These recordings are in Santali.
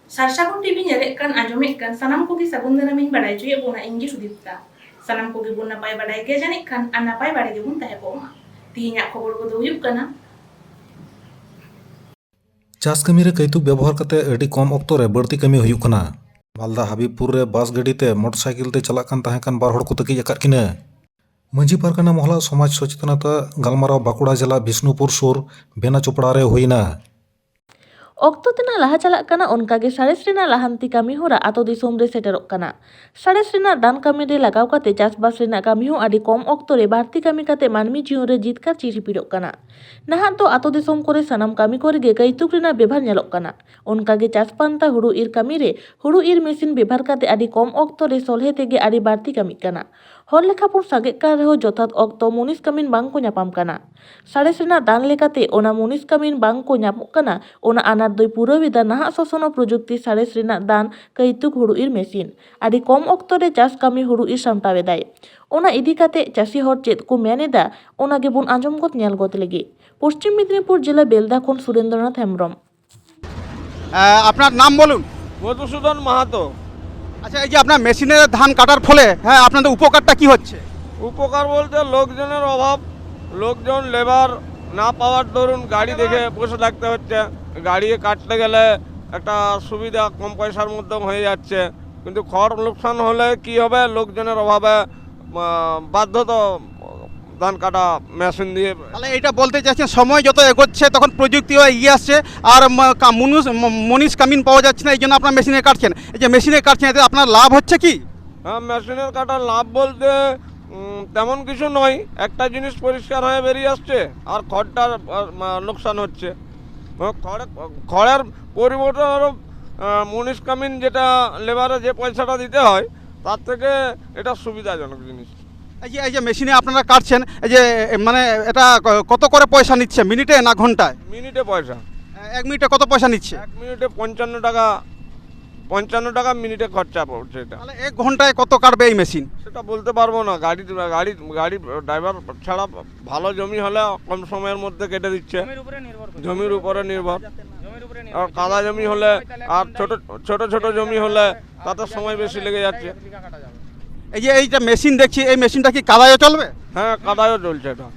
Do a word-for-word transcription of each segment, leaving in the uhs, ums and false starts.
ᱥᱟᱨᱥᱟᱜᱩᱱ ᱴᱤᱵᱷᱤ ᱧᱮᱞᱮᱫ ᱠᱟᱱ, ᱟᱸᱡᱚᱢᱮᱫ ᱠᱟᱱ ᱥᱟᱱᱟᱢ ᱠᱚᱜᱮ ᱥᱟᱹᱜᱩᱱ ᱫᱟᱨᱟᱢᱤᱧ ᱵᱟᱲᱟᱭ ᱦᱚᱪᱚᱭᱮᱫ ᱵᱚᱱᱟ᱾ ᱤᱧ ᱜᱮ ᱥᱩᱫᱤᱯᱛᱟ᱾ ᱥᱟᱱᱟᱢ ᱠᱚᱜᱮ ᱵᱚᱱ ᱱᱟᱯᱟᱭ ᱵᱟᱲᱟᱭ ᱜᱮᱭᱟ ᱡᱟᱹᱱᱤᱡ ᱠᱷᱟᱱ, ᱟᱨ ᱱᱟᱯᱟᱭ ᱵᱟᱲᱟ ᱜᱮᱵᱚᱱ ᱛᱟᱦᱮᱸ ᱠᱚᱜ ᱢᱟ᱾ ᱛᱤᱦᱤᱧᱟᱜ ᱠᱷᱚᱵᱚᱨ ᱠᱚᱫᱚ ᱦᱩᱭᱩᱜ ᱠᱟᱱᱟ᱾ ᱪᱟᱥ ᱠᱟᱹᱢᱤ ᱨᱮ ᱠᱟᱹᱭᱛᱩᱠ ᱵᱮᱵᱚᱦᱟᱨ ᱠᱟᱛᱮ ᱟᱹᱰᱤ ᱠᱚᱢ ᱚᱠᱛᱚ ᱨᱮ ᱵᱟᱹᱲᱛᱤ ᱠᱟᱹᱢᱤ ᱦᱩᱭᱩᱜ ᱠᱟᱱᱟ᱾ ᱢᱟᱞᱫᱟ ᱦᱟᱵᱤᱵᱯᱩᱨ ᱨᱮ ᱵᱟᱥ ᱜᱟᱹᱰᱤ ᱛᱮ ᱢᱚᱴᱚᱨ ᱥᱟᱭᱠᱮᱞ ᱛᱮ ᱪᱟᱞᱟᱜ ᱠᱟᱱ ᱛᱟᱦᱮᱸ ᱠᱟᱱ ᱵᱟᱨ ᱦᱚᱲ ᱠᱚ ᱛᱟᱹᱠᱤᱡ ᱟᱠᱟᱫ ᱠᱤᱱᱟ᱾ ᱢᱟᱹᱡᱷᱤ ᱯᱟᱨᱜᱟᱱᱟ ᱢᱚᱦᱞᱟ ᱥᱚᱢᱟᱡᱽ ᱥᱚᱪᱮᱛᱚᱱᱚᱛᱟ ᱜᱟᱞᱢᱟᱨᱟᱣ ᱵᱟᱸᱠᱩᱲᱟ ᱡᱮᱞᱟ ᱵᱤᱥᱱᱩᱯᱩᱨ ᱥᱩᱨ ᱵᱮᱱᱟ ᱪᱚᱯᱲᱟ ᱨᱮ ᱦᱩᱭᱱᱟ᱾ ᱚᱠᱛᱚ ᱛᱤᱱᱟᱹᱜ ᱞᱟᱦᱟ ᱪᱟᱞᱟᱜ ᱠᱟᱱᱟ, ᱚᱱᱠᱟ ᱜᱮ ᱥᱟᱬᱮᱥ ᱨᱮᱱᱟᱜ ᱞᱟᱦᱟᱱᱛᱤ ᱠᱟᱹᱢᱤ ᱦᱚᱨᱟ ᱟᱛᱳ ᱫᱤᱥᱚᱢ ᱨᱮ ᱥᱮᱴᱮᱨᱚᱜ ᱠᱟᱱᱟ᱾ ᱥᱟᱬᱮᱥ ᱨᱮᱱᱟᱜ ᱫᱟᱱ ᱠᱟᱹᱢᱤ ᱨᱮ ᱞᱟᱜᱟᱣ ᱠᱟᱛᱮ ᱪᱟᱥᱵᱟᱥ ᱨᱮᱱᱟᱜ ᱠᱟᱹᱢᱤ ᱦᱚᱸ ᱟᱹᱰᱤ ᱠᱚᱢ ᱚᱠᱛᱚ ᱨᱮ ᱵᱟᱹᱲᱛᱤ ᱠᱟᱹᱢᱤ ᱠᱟᱛᱮ ᱢᱟᱹᱱᱢᱤ ᱡᱤᱭᱚᱱ ᱨᱮ ᱡᱤᱛᱠᱟᱹᱨ ᱪᱤᱨ ᱦᱤᱯᱤᱲᱚᱜ ᱠᱟᱱᱟ᱾ ᱱᱟᱦᱟᱜ ᱫᱚ ᱟᱛᱳ ᱫᱤᱥᱚᱢ ᱠᱚᱨᱮ ᱥᱟᱱᱟᱢ ᱠᱟᱹᱢᱤ ᱠᱚᱨᱮ ᱜᱮ ᱠᱟᱹᱭᱛᱩᱠ ᱨᱮᱱᱟᱜ ᱵᱮᱵᱷᱟᱨ ᱧᱮᱞᱚᱜ ᱠᱟᱱᱟ᱾ ᱚᱱᱠᱟ ᱜᱮ ᱪᱟᱥ ᱯᱟᱱᱛᱟ ᱦᱩᱲᱩ ᱤᱨ ᱠᱟᱹᱢᱤ ᱨᱮ ᱦᱩᱲᱩ ᱤᱨ ᱢᱮᱥᱤᱱ ᱵᱮᱵᱷᱟᱨ ᱠᱟᱛᱮ ᱟᱹᱰᱤ ᱠᱚᱢ ᱚᱠᱛᱚ ᱨᱮ ᱥᱚᱞᱦᱮ ᱛᱮᱜᱮ ᱟᱹᱰᱤ ᱵᱟᱹᱲᱛᱤ ᱠᱟᱹᱢᱤᱜ ᱠᱟᱱᱟ᱾ ᱦᱚᱲ ᱞᱮᱠᱷᱟ ᱵᱚᱱ ᱥᱟᱸᱜᱮᱜ ᱠᱟᱱ ᱨᱮᱦᱚᱸ ᱡᱚᱛᱷᱟᱛ ᱚᱠᱛᱚ ᱢᱩᱱᱤᱥ ᱠᱟᱹᱢᱤᱱ ᱵᱟᱝ ᱠᱚ ᱧᱟᱯᱟᱢ ᱠᱟᱱᱟ᱾ ᱥᱟᱬᱮᱥ ᱨᱮᱱᱟᱜ ᱫᱟᱱ ᱞᱮᱠᱟᱛᱮ ᱚᱱᱟ ᱢᱩᱱᱤᱥ ᱠᱟᱹᱢᱤᱱ ᱵᱟᱝ ᱠᱚ ᱧᱟᱢᱚᱜ ᱠᱟᱱᱟ, ᱚᱱᱟ ᱟᱱᱟᱴ ᱫᱚᱭ ᱯᱩᱨᱟᱹᱣ ᱮᱫᱟ ᱱᱟᱦᱟᱜ ᱥᱚᱥᱚᱱᱚ ᱯᱨᱚᱡᱩᱠᱛᱤ ᱥᱟᱬᱮᱥ ᱨᱮᱱᱟᱜ ᱫᱟᱱ ᱠᱟᱹᱭᱛᱩᱠ ᱦᱩᱲᱩ ᱤᱨ ᱢᱮᱥᱤᱱ᱾ ᱟᱹᱰᱤ ᱠᱚᱢ ᱚᱠᱛᱚ ᱨᱮ ᱪᱟᱥ ᱠᱟᱹᱢᱤ ᱦᱩᱲᱩ ᱤᱨ ᱥᱟᱢᱴᱟᱣ ᱮᱫᱟᱭ᱾ ᱚᱱᱟ ᱤᱫᱤ ᱠᱟᱛᱮ ᱪᱟᱹᱥᱤ ᱦᱚᱲ ᱪᱮᱫ ᱠᱚ ᱢᱮᱱ ᱮᱫᱟ, ᱚᱱᱟ ᱜᱮᱵᱚᱱ ᱟᱸᱡᱚᱢ ᱜᱚᱫ ᱧᱮᱞ ᱜᱚᱫ ᱞᱮᱜᱮ᱾ ᱯᱚᱥᱪᱤᱢ ᱢᱮᱫᱽᱱᱤᱯᱩᱨ ᱡᱮᱞᱟ ᱵᱮᱞᱫᱟ ᱠᱷᱚᱱ ᱥᱩᱨᱮᱱᱫᱨᱚᱱᱟথ ᱦᱮᱢᱵᱨᱚᱢ। আহ, আপনার নাম বলুন। মধুসূদন মাহাতো। আচ্ছা, এই যে আপনার মেশিনের ধান কাটার ফলে, হ্যাঁ, আপনাদের উপকারটা কি হচ্ছে? উপকার বলতে লোকজনের অভাব, লোকজন লেবার না পাওয়ার দরুন গাড়ি দেখে বসে থাকতে হচ্ছে। গাড়ি কাটতে গেলে একটা সুবিধা, কম পয়সার মধ্যে হয়ে যাচ্ছে, কিন্তু খড় লোকসান হলে কি হবে, লোকজনের অভাবে, আহ, বাধ্যত ধান কাটা মেশিন দিয়ে। তাহলে এটা বলতে চাইছেন, সময় যত এগোচ্ছে তখন প্রযুক্তিও এগিয়ে আসছে, আর ম-, কা-, মুনুষ-, ম-, মনীষ কামিন পাওয়া যাচ্ছে না, এই জন্য আপনার মেশিনে কাটছেন। এই যে মেশিনে কাটছেন, এতে আপনার লাভ হচ্ছে কি? হ্যাঁ, মেশিনের কাটা লাভ বলতে, উম, তেমন কিছু নয়, একটা জিনিস পরিষ্কার হয়ে বেরিয়ে আসছে, আর খড়টার, আহ, মা-, লোকসান হচ্ছে। মানে খড়, খড়ের পরিবর্তে আরও, আহ, মুনিশ কামিন যেটা লেবারে যে পয়সাটা দিতে হয়, তার থেকে এটা সুবিধাজনক জিনিস। এই যে, এই যে মেশিনে আপনারা কাটছেন, এই যে, এ, মানে এটা ক-, কত করে পয়সা নিচ্ছে, মিনিটে না ঘন্টায়? মিনিটে পয়সা। এক মিনিটে কত পয়সা নিচ্ছে? এক মিনিটে পঞ্চান্ন টাকা, পঞ্চান্ন টাকা মিনিটে খরচা পড়ছে এটা। তাহলে এক ঘন্টায় কত কাটবে এই মেশিন? সেটা বলতে পারবো না, গাড়ি, গাড়ি, গাড়ি ড্রাইভার ছাড়া ভালো জমি হলে কম সময়ের মধ্যে কেটে দিচ্ছে। জমির উপরে নির্ভর করছে। জমির উপরে নির্ভর। জমির আর কাদা জমি হলে, আর ছোট ছোট ছোট জমি হলে, তাতে সময় বেশি লেগে যাচ্ছে। এই যে এইটা মেশিন দেখছি, এই মেশিনটা কি কাদায়ও চলবে? হ্যাঁ, কাদায়ও চলছে এটা।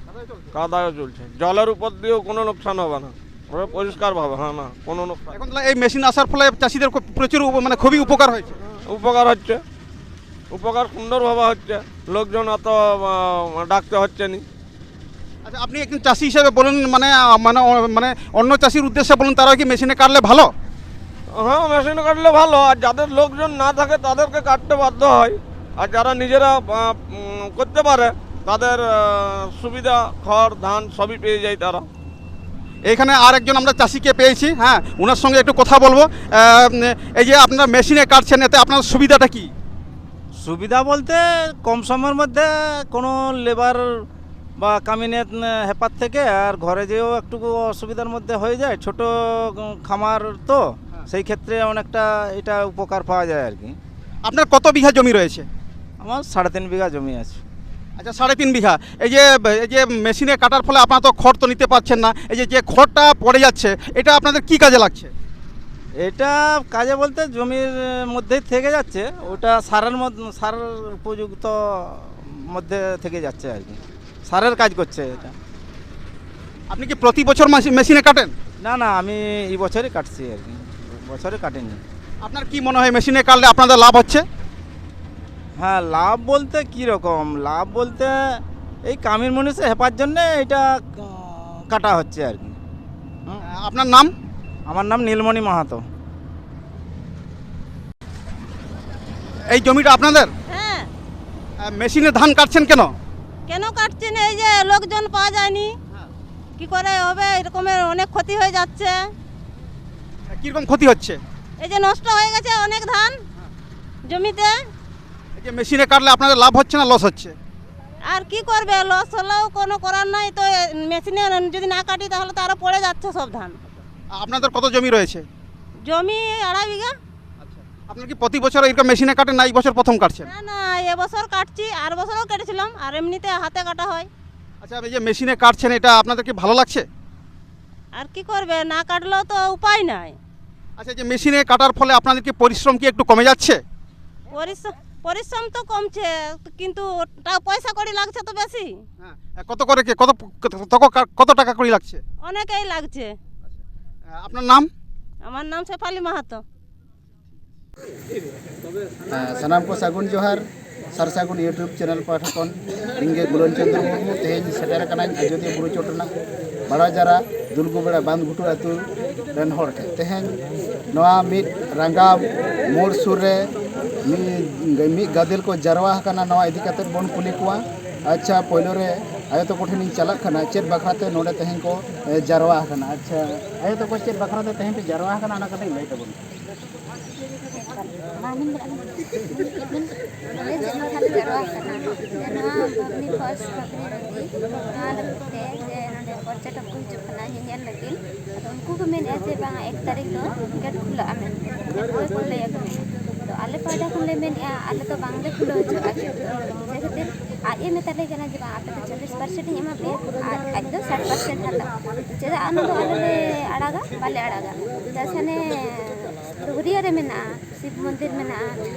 কাদায়ও চলছে, জলের উপর দিয়েও কোনো লোকসান হবে না। ওরা পরিষ্কারভাবে, হ্যাঁ, না কোনো লোকসান। এখন তাহলে এই মেশিন আসার ফলে চাষিদের খুব, প্রচুর উপ-, মানে খুবই উপকার হয়েছে। উপকার হচ্ছে, উপকার সুন্দরভাবে হচ্ছে। লোকজন অত আহ, ডাকতে হচ্ছে না। আচ্ছা, আপনি একজন চাষি হিসেবে বলুন, মানে আহ, মানে অ- মানে অন্য চাষির উদ্দেশ্যে বলুন, তারাও কি মেশিনে কাটলে ভালো? হ্যাঁ, মেশিনে কাটলে ভালো। আর যাদের লোকজন না থাকে, তাদেরকে কাটতে বাধ্য হয়। আর যারা নিজেরা আহ, উম, করতে পারে, তাদের আহ, সুবিধা, খড়, ধান সবই পেয়ে যায় তারা। এখানে আর একজন আমরা চাষিকে পেয়েছি, হ্যাঁ, ওনার সঙ্গে একটু কথা বলবো। আহ, উম, এই যে আপনারা মেশিনে কাটছেন, এতে আপনার সুবিধাটা কি? সুবিধা বলতে কম সময়ের মধ্যে কোনো লেবার বা কামিনের, উম, হেপার থেকে আর ঘরে যেও একটু অসুবিধার মধ্যে হয়ে যায়, ছোট উম, খামার তো, হ্যাঁ। সেই ক্ষেত্রে অনেকটা এটা উপকার পাওয়া যায় আর কি। আপনার কত বিঘা জমি রয়েছে? আমার সাড়ে তিন বিঘা জমি আছে। আচ্ছা, সাড়ে তিন বিঘা। এই যে, এই যে মেশিনে কাটার ফলে আপনারা তো খড় তো নিতে পারছেন না, এই যে, যে খড়টা পড়ে যাচ্ছে, এটা আপনাদের কি কাজে লাগছে? এটা কাজে বলতে জমির মধ্যেই থেকে যাচ্ছে, ওটা সারের মধ্যে, সারের উপযুক্ত মধ্যে থেকে যাচ্ছে আর কি, সারের কাজ করছে এটা। আপনি কি প্রতি বছর মাসি-, মেশিনে কাটেন? না, না, আমি এই বছরই কাটছি আর কি, বছরে কাটিনি। আপনার কি মনে হয়, মেশিনে কাটলে আপনাদের লাভ হচ্ছে? হ্যাঁ, লাভ বলতে কি রকম? লাভ বলতে এই কামির মানুষের হেপার জন্য এটা উম, কাটা হচ্ছে আর কি। হুম। আপনার নাম? আমার নাম নীলমণি মাহাতো। এই জমিটা আপনাদের? হ্যাঁ। আহ, মেশিনে ধান কাটছেন কেন? কেন কাটছেন? এই যে লোকজন পাওয়া যায়নি, কি করে হবে? এরকমের অনেক ক্ষতি হয়ে যাচ্ছে। কিরকম ক্ষতি হচ্ছে? এই যে নষ্ট হয়ে গেছে অনেক ধান জমিতে। এই যে মেশিনে কাটলে আপনাদের লাভ হচ্ছে না লস হচ্ছে? আর কি করবে, লস হলেও কোনো করার নাই। তো মেশিনে যদি না কাটি, তাহলে তো আরো পড়ে যাচ্ছে সব ধান। আপনাদের কত জমি রয়েছে? জমি আড়াই বিঘা। আপনার কি প্রতি বছর এরকম মেশিনে কাটেন, না এই বছর প্রথম কাটছেন? না, না, এবছর কাটছি, আর বছরও কেটেছিলাম, আর এমনিতে হাতে কাটা হয়। আচ্ছা, এই যে মেশিনে কাটছেন, এটা আপনাদের কি ভালো লাগছে? আর কি করবে, না কাটলেও তো উপায় নাই। আচ্ছা, যে মেশিনে কাটার ফলে আপনাদের কি পরিশ্রম কি একটু কমে যাচ্ছে? পরিশ্রম, পরিশ্রম তো কমছে, কিন্তু তা পয়সা কড়ি লাগছে তো বেশি। হ্যাঁ, কত করে কি, কত, কত, কত টাকা কড়ি লাগছে? অনেকেই লাগছে। আহ, আপনার নাম? আমার নাম শেফালি মাহাতো। ᱦᱮᱸ, ᱥᱟᱱᱟᱢ ᱠᱚ ᱥᱟᱹᱜᱩᱱ ᱡᱚᱦᱟᱨ, ᱥᱟᱨ ᱥᱟᱹᱜᱩᱱ YouTube ᱪᱮᱱᱮᱞ ᱯᱟᱦᱴᱟ ᱠᱷᱚᱱ᱾ ᱤᱧ ᱜᱮ ᱜᱩᱞᱚᱱ ᱪᱚᱸᱫᱽᱨᱚ ᱢᱩᱨᱢᱩ᱾ ᱛᱮᱦᱮᱧ ᱥᱮᱴᱮᱨ ᱟᱠᱟᱱᱟᱹᱧ ᱟᱡᱚᱫᱤᱭᱟᱹ ᱵᱩᱨᱩ ᱪᱚᱴ ᱨᱮᱱᱟᱜ ᱵᱟᱲᱟ ᱡᱟᱨᱟ ᱫᱩᱞᱜᱩ ᱵᱮᱲᱟ ᱵᱟᱸᱫᱷ ᱜᱷᱩᱴᱩ ᱟᱹᱛᱩ ᱨᱮᱱ ᱦᱚᱲ ᱴᱷᱮᱱ᱾ ᱛᱮᱦᱮᱧ ᱱᱚᱣᱟ ᱢᱤᱫ ᱨᱟᱸᱜᱟᱣ ᱢᱳᱲ ᱥᱩᱨ ᱨᱮ ᱢᱤᱫ, ᱢᱤᱫ ᱜᱟᱫᱮᱞ ᱠᱚ ᱡᱟᱨᱣᱟ ᱟᱠᱟᱱᱟ᱾ ᱱᱚᱣᱟ ᱤᱫᱤ ᱠᱟᱛᱮᱫ ᱵᱚᱱ ᱠᱩᱞᱤ ᱠᱚᱣᱟ᱾ ᱟᱪᱪᱷᱟ, ᱯᱳᱭᱞᱳ ᱨᱮ ᱟᱭᱳ ᱛᱟᱠᱚ ᱴᱷᱮᱱᱤᱧ ᱪᱟᱞᱟᱜ ᱠᱟᱱᱟ, ᱪᱮᱫ ᱵᱟᱠᱷᱨᱟ ᱛᱮ ᱱᱚᱰᱮ ᱛᱮᱦᱮᱧ ᱠᱚ, ᱮ, ᱡᱟᱨᱣᱟ ᱟᱠᱟᱱᱟ᱾ ᱟᱪᱪᱷᱟ, ᱟᱭᱳ ᱛᱟᱠᱚ, ᱪᱮᱫ ᱵᱟᱠᱷᱨᱟ ᱛᱮ ᱛᱮᱦᱮᱧ ᱯᱮ ᱡᱟᱨᱣᱟ ᱟᱠᱟᱱᱟ, ᱚᱱᱟ ᱠᱟᱹᱴᱤᱡ ᱞᱟᱹᱭ ᱛᱟᱵᱚᱱ ᱯᱮ᱾ ᱱᱚᱰᱮ ᱪᱮᱫ ᱞᱮᱠᱟ ᱞᱮ ᱡᱟᱨᱣᱟ ᱟᱠᱟᱱᱟ? ᱱᱚᱣᱟ ᱵᱷᱟᱵᱽᱱᱤ ᱯᱷᱚᱞᱥ, ᱵᱷᱟᱵᱽᱱᱤ ᱱᱚᱫᱤ, ᱱᱚᱣᱟ ᱞᱟᱹᱜᱤᱫ ᱛᱮ ᱡᱮ ᱱᱚᱰᱮ ᱯᱚᱨᱡᱚᱴᱚᱠ ᱠᱚ ᱦᱤᱡᱩᱜ ᱠᱟᱱᱟ ᱧᱮᱧᱮᱞ ᱞᱟᱹᱜᱤᱫ᱾ ᱟᱫᱚ ᱩᱱᱠᱩ ᱠᱚ ᱢᱮᱱᱮᱫᱼᱟ ᱡᱮ ᱵᱟᱝᱟ, ᱮᱠ ᱛᱟᱹᱨᱤᱠᱷ ᱫᱚ ᱜᱮᱴ ᱠᱷᱩᱞᱟᱹᱜᱼᱟ ᱢᱮᱱᱛᱮ, ᱜᱮᱴ ᱠᱚ ᱠᱷᱩᱞᱟᱹᱭᱟᱠᱚ ᱢᱮᱱᱛᱮ᱾ ᱛᱚ ᱟᱞᱮ ᱯᱟᱦᱴᱟ ᱠᱷᱚᱱ ᱞᱮ ᱢᱮᱱᱮᱫᱼᱟ, ᱟᱞᱮ ᱫᱚ ᱵᱟᱝᱞᱮ ᱠᱷᱩᱞᱟᱹᱣ ᱦᱚᱪᱚᱣᱟᱜᱼᱟ ᱜᱮᱴ ᱫᱚ᱾ ᱪᱮᱫ ᱠᱷᱟᱹᱛᱤᱨ? ᱟᱡ ᱮ ᱢᱮᱛᱟᱞᱮ ᱠᱟᱱᱟ ᱡᱮ ᱵᱟᱝ, ᱟᱯᱮ ᱫᱚ ᱪᱚᱞᱞᱤᱥ ᱯᱟᱨᱥᱮᱱᱴ ᱤᱧ ᱮᱢᱟ ᱯᱮᱭᱟ ᱟᱨ ᱟᱡ ᱫᱚ ᱥᱟᱴ ᱯᱟᱨᱥᱮᱱᱴ ᱦᱟᱛᱟᱣᱟ᱾ ᱪᱮᱫᱟᱜ ᱚᱱᱟ ᱫᱚ ᱟᱞᱮ ᱞᱮ ᱟᱲᱟᱜᱟ? ᱵᱟᱞᱮ ᱟᱲᱟᱜᱟ᱾ ᱪᱮᱫᱟᱜ ᱥᱮ ᱦᱟᱱᱮ ᱰᱩᱵᱩᱨᱤᱭᱟᱹ ᱨᱮ ᱢᱮᱱᱟᱜᱼᱟ, ᱥᱤᱵ ᱢᱚᱱᱫᱤᱨ ᱢᱮᱱᱟᱜᱼᱟ,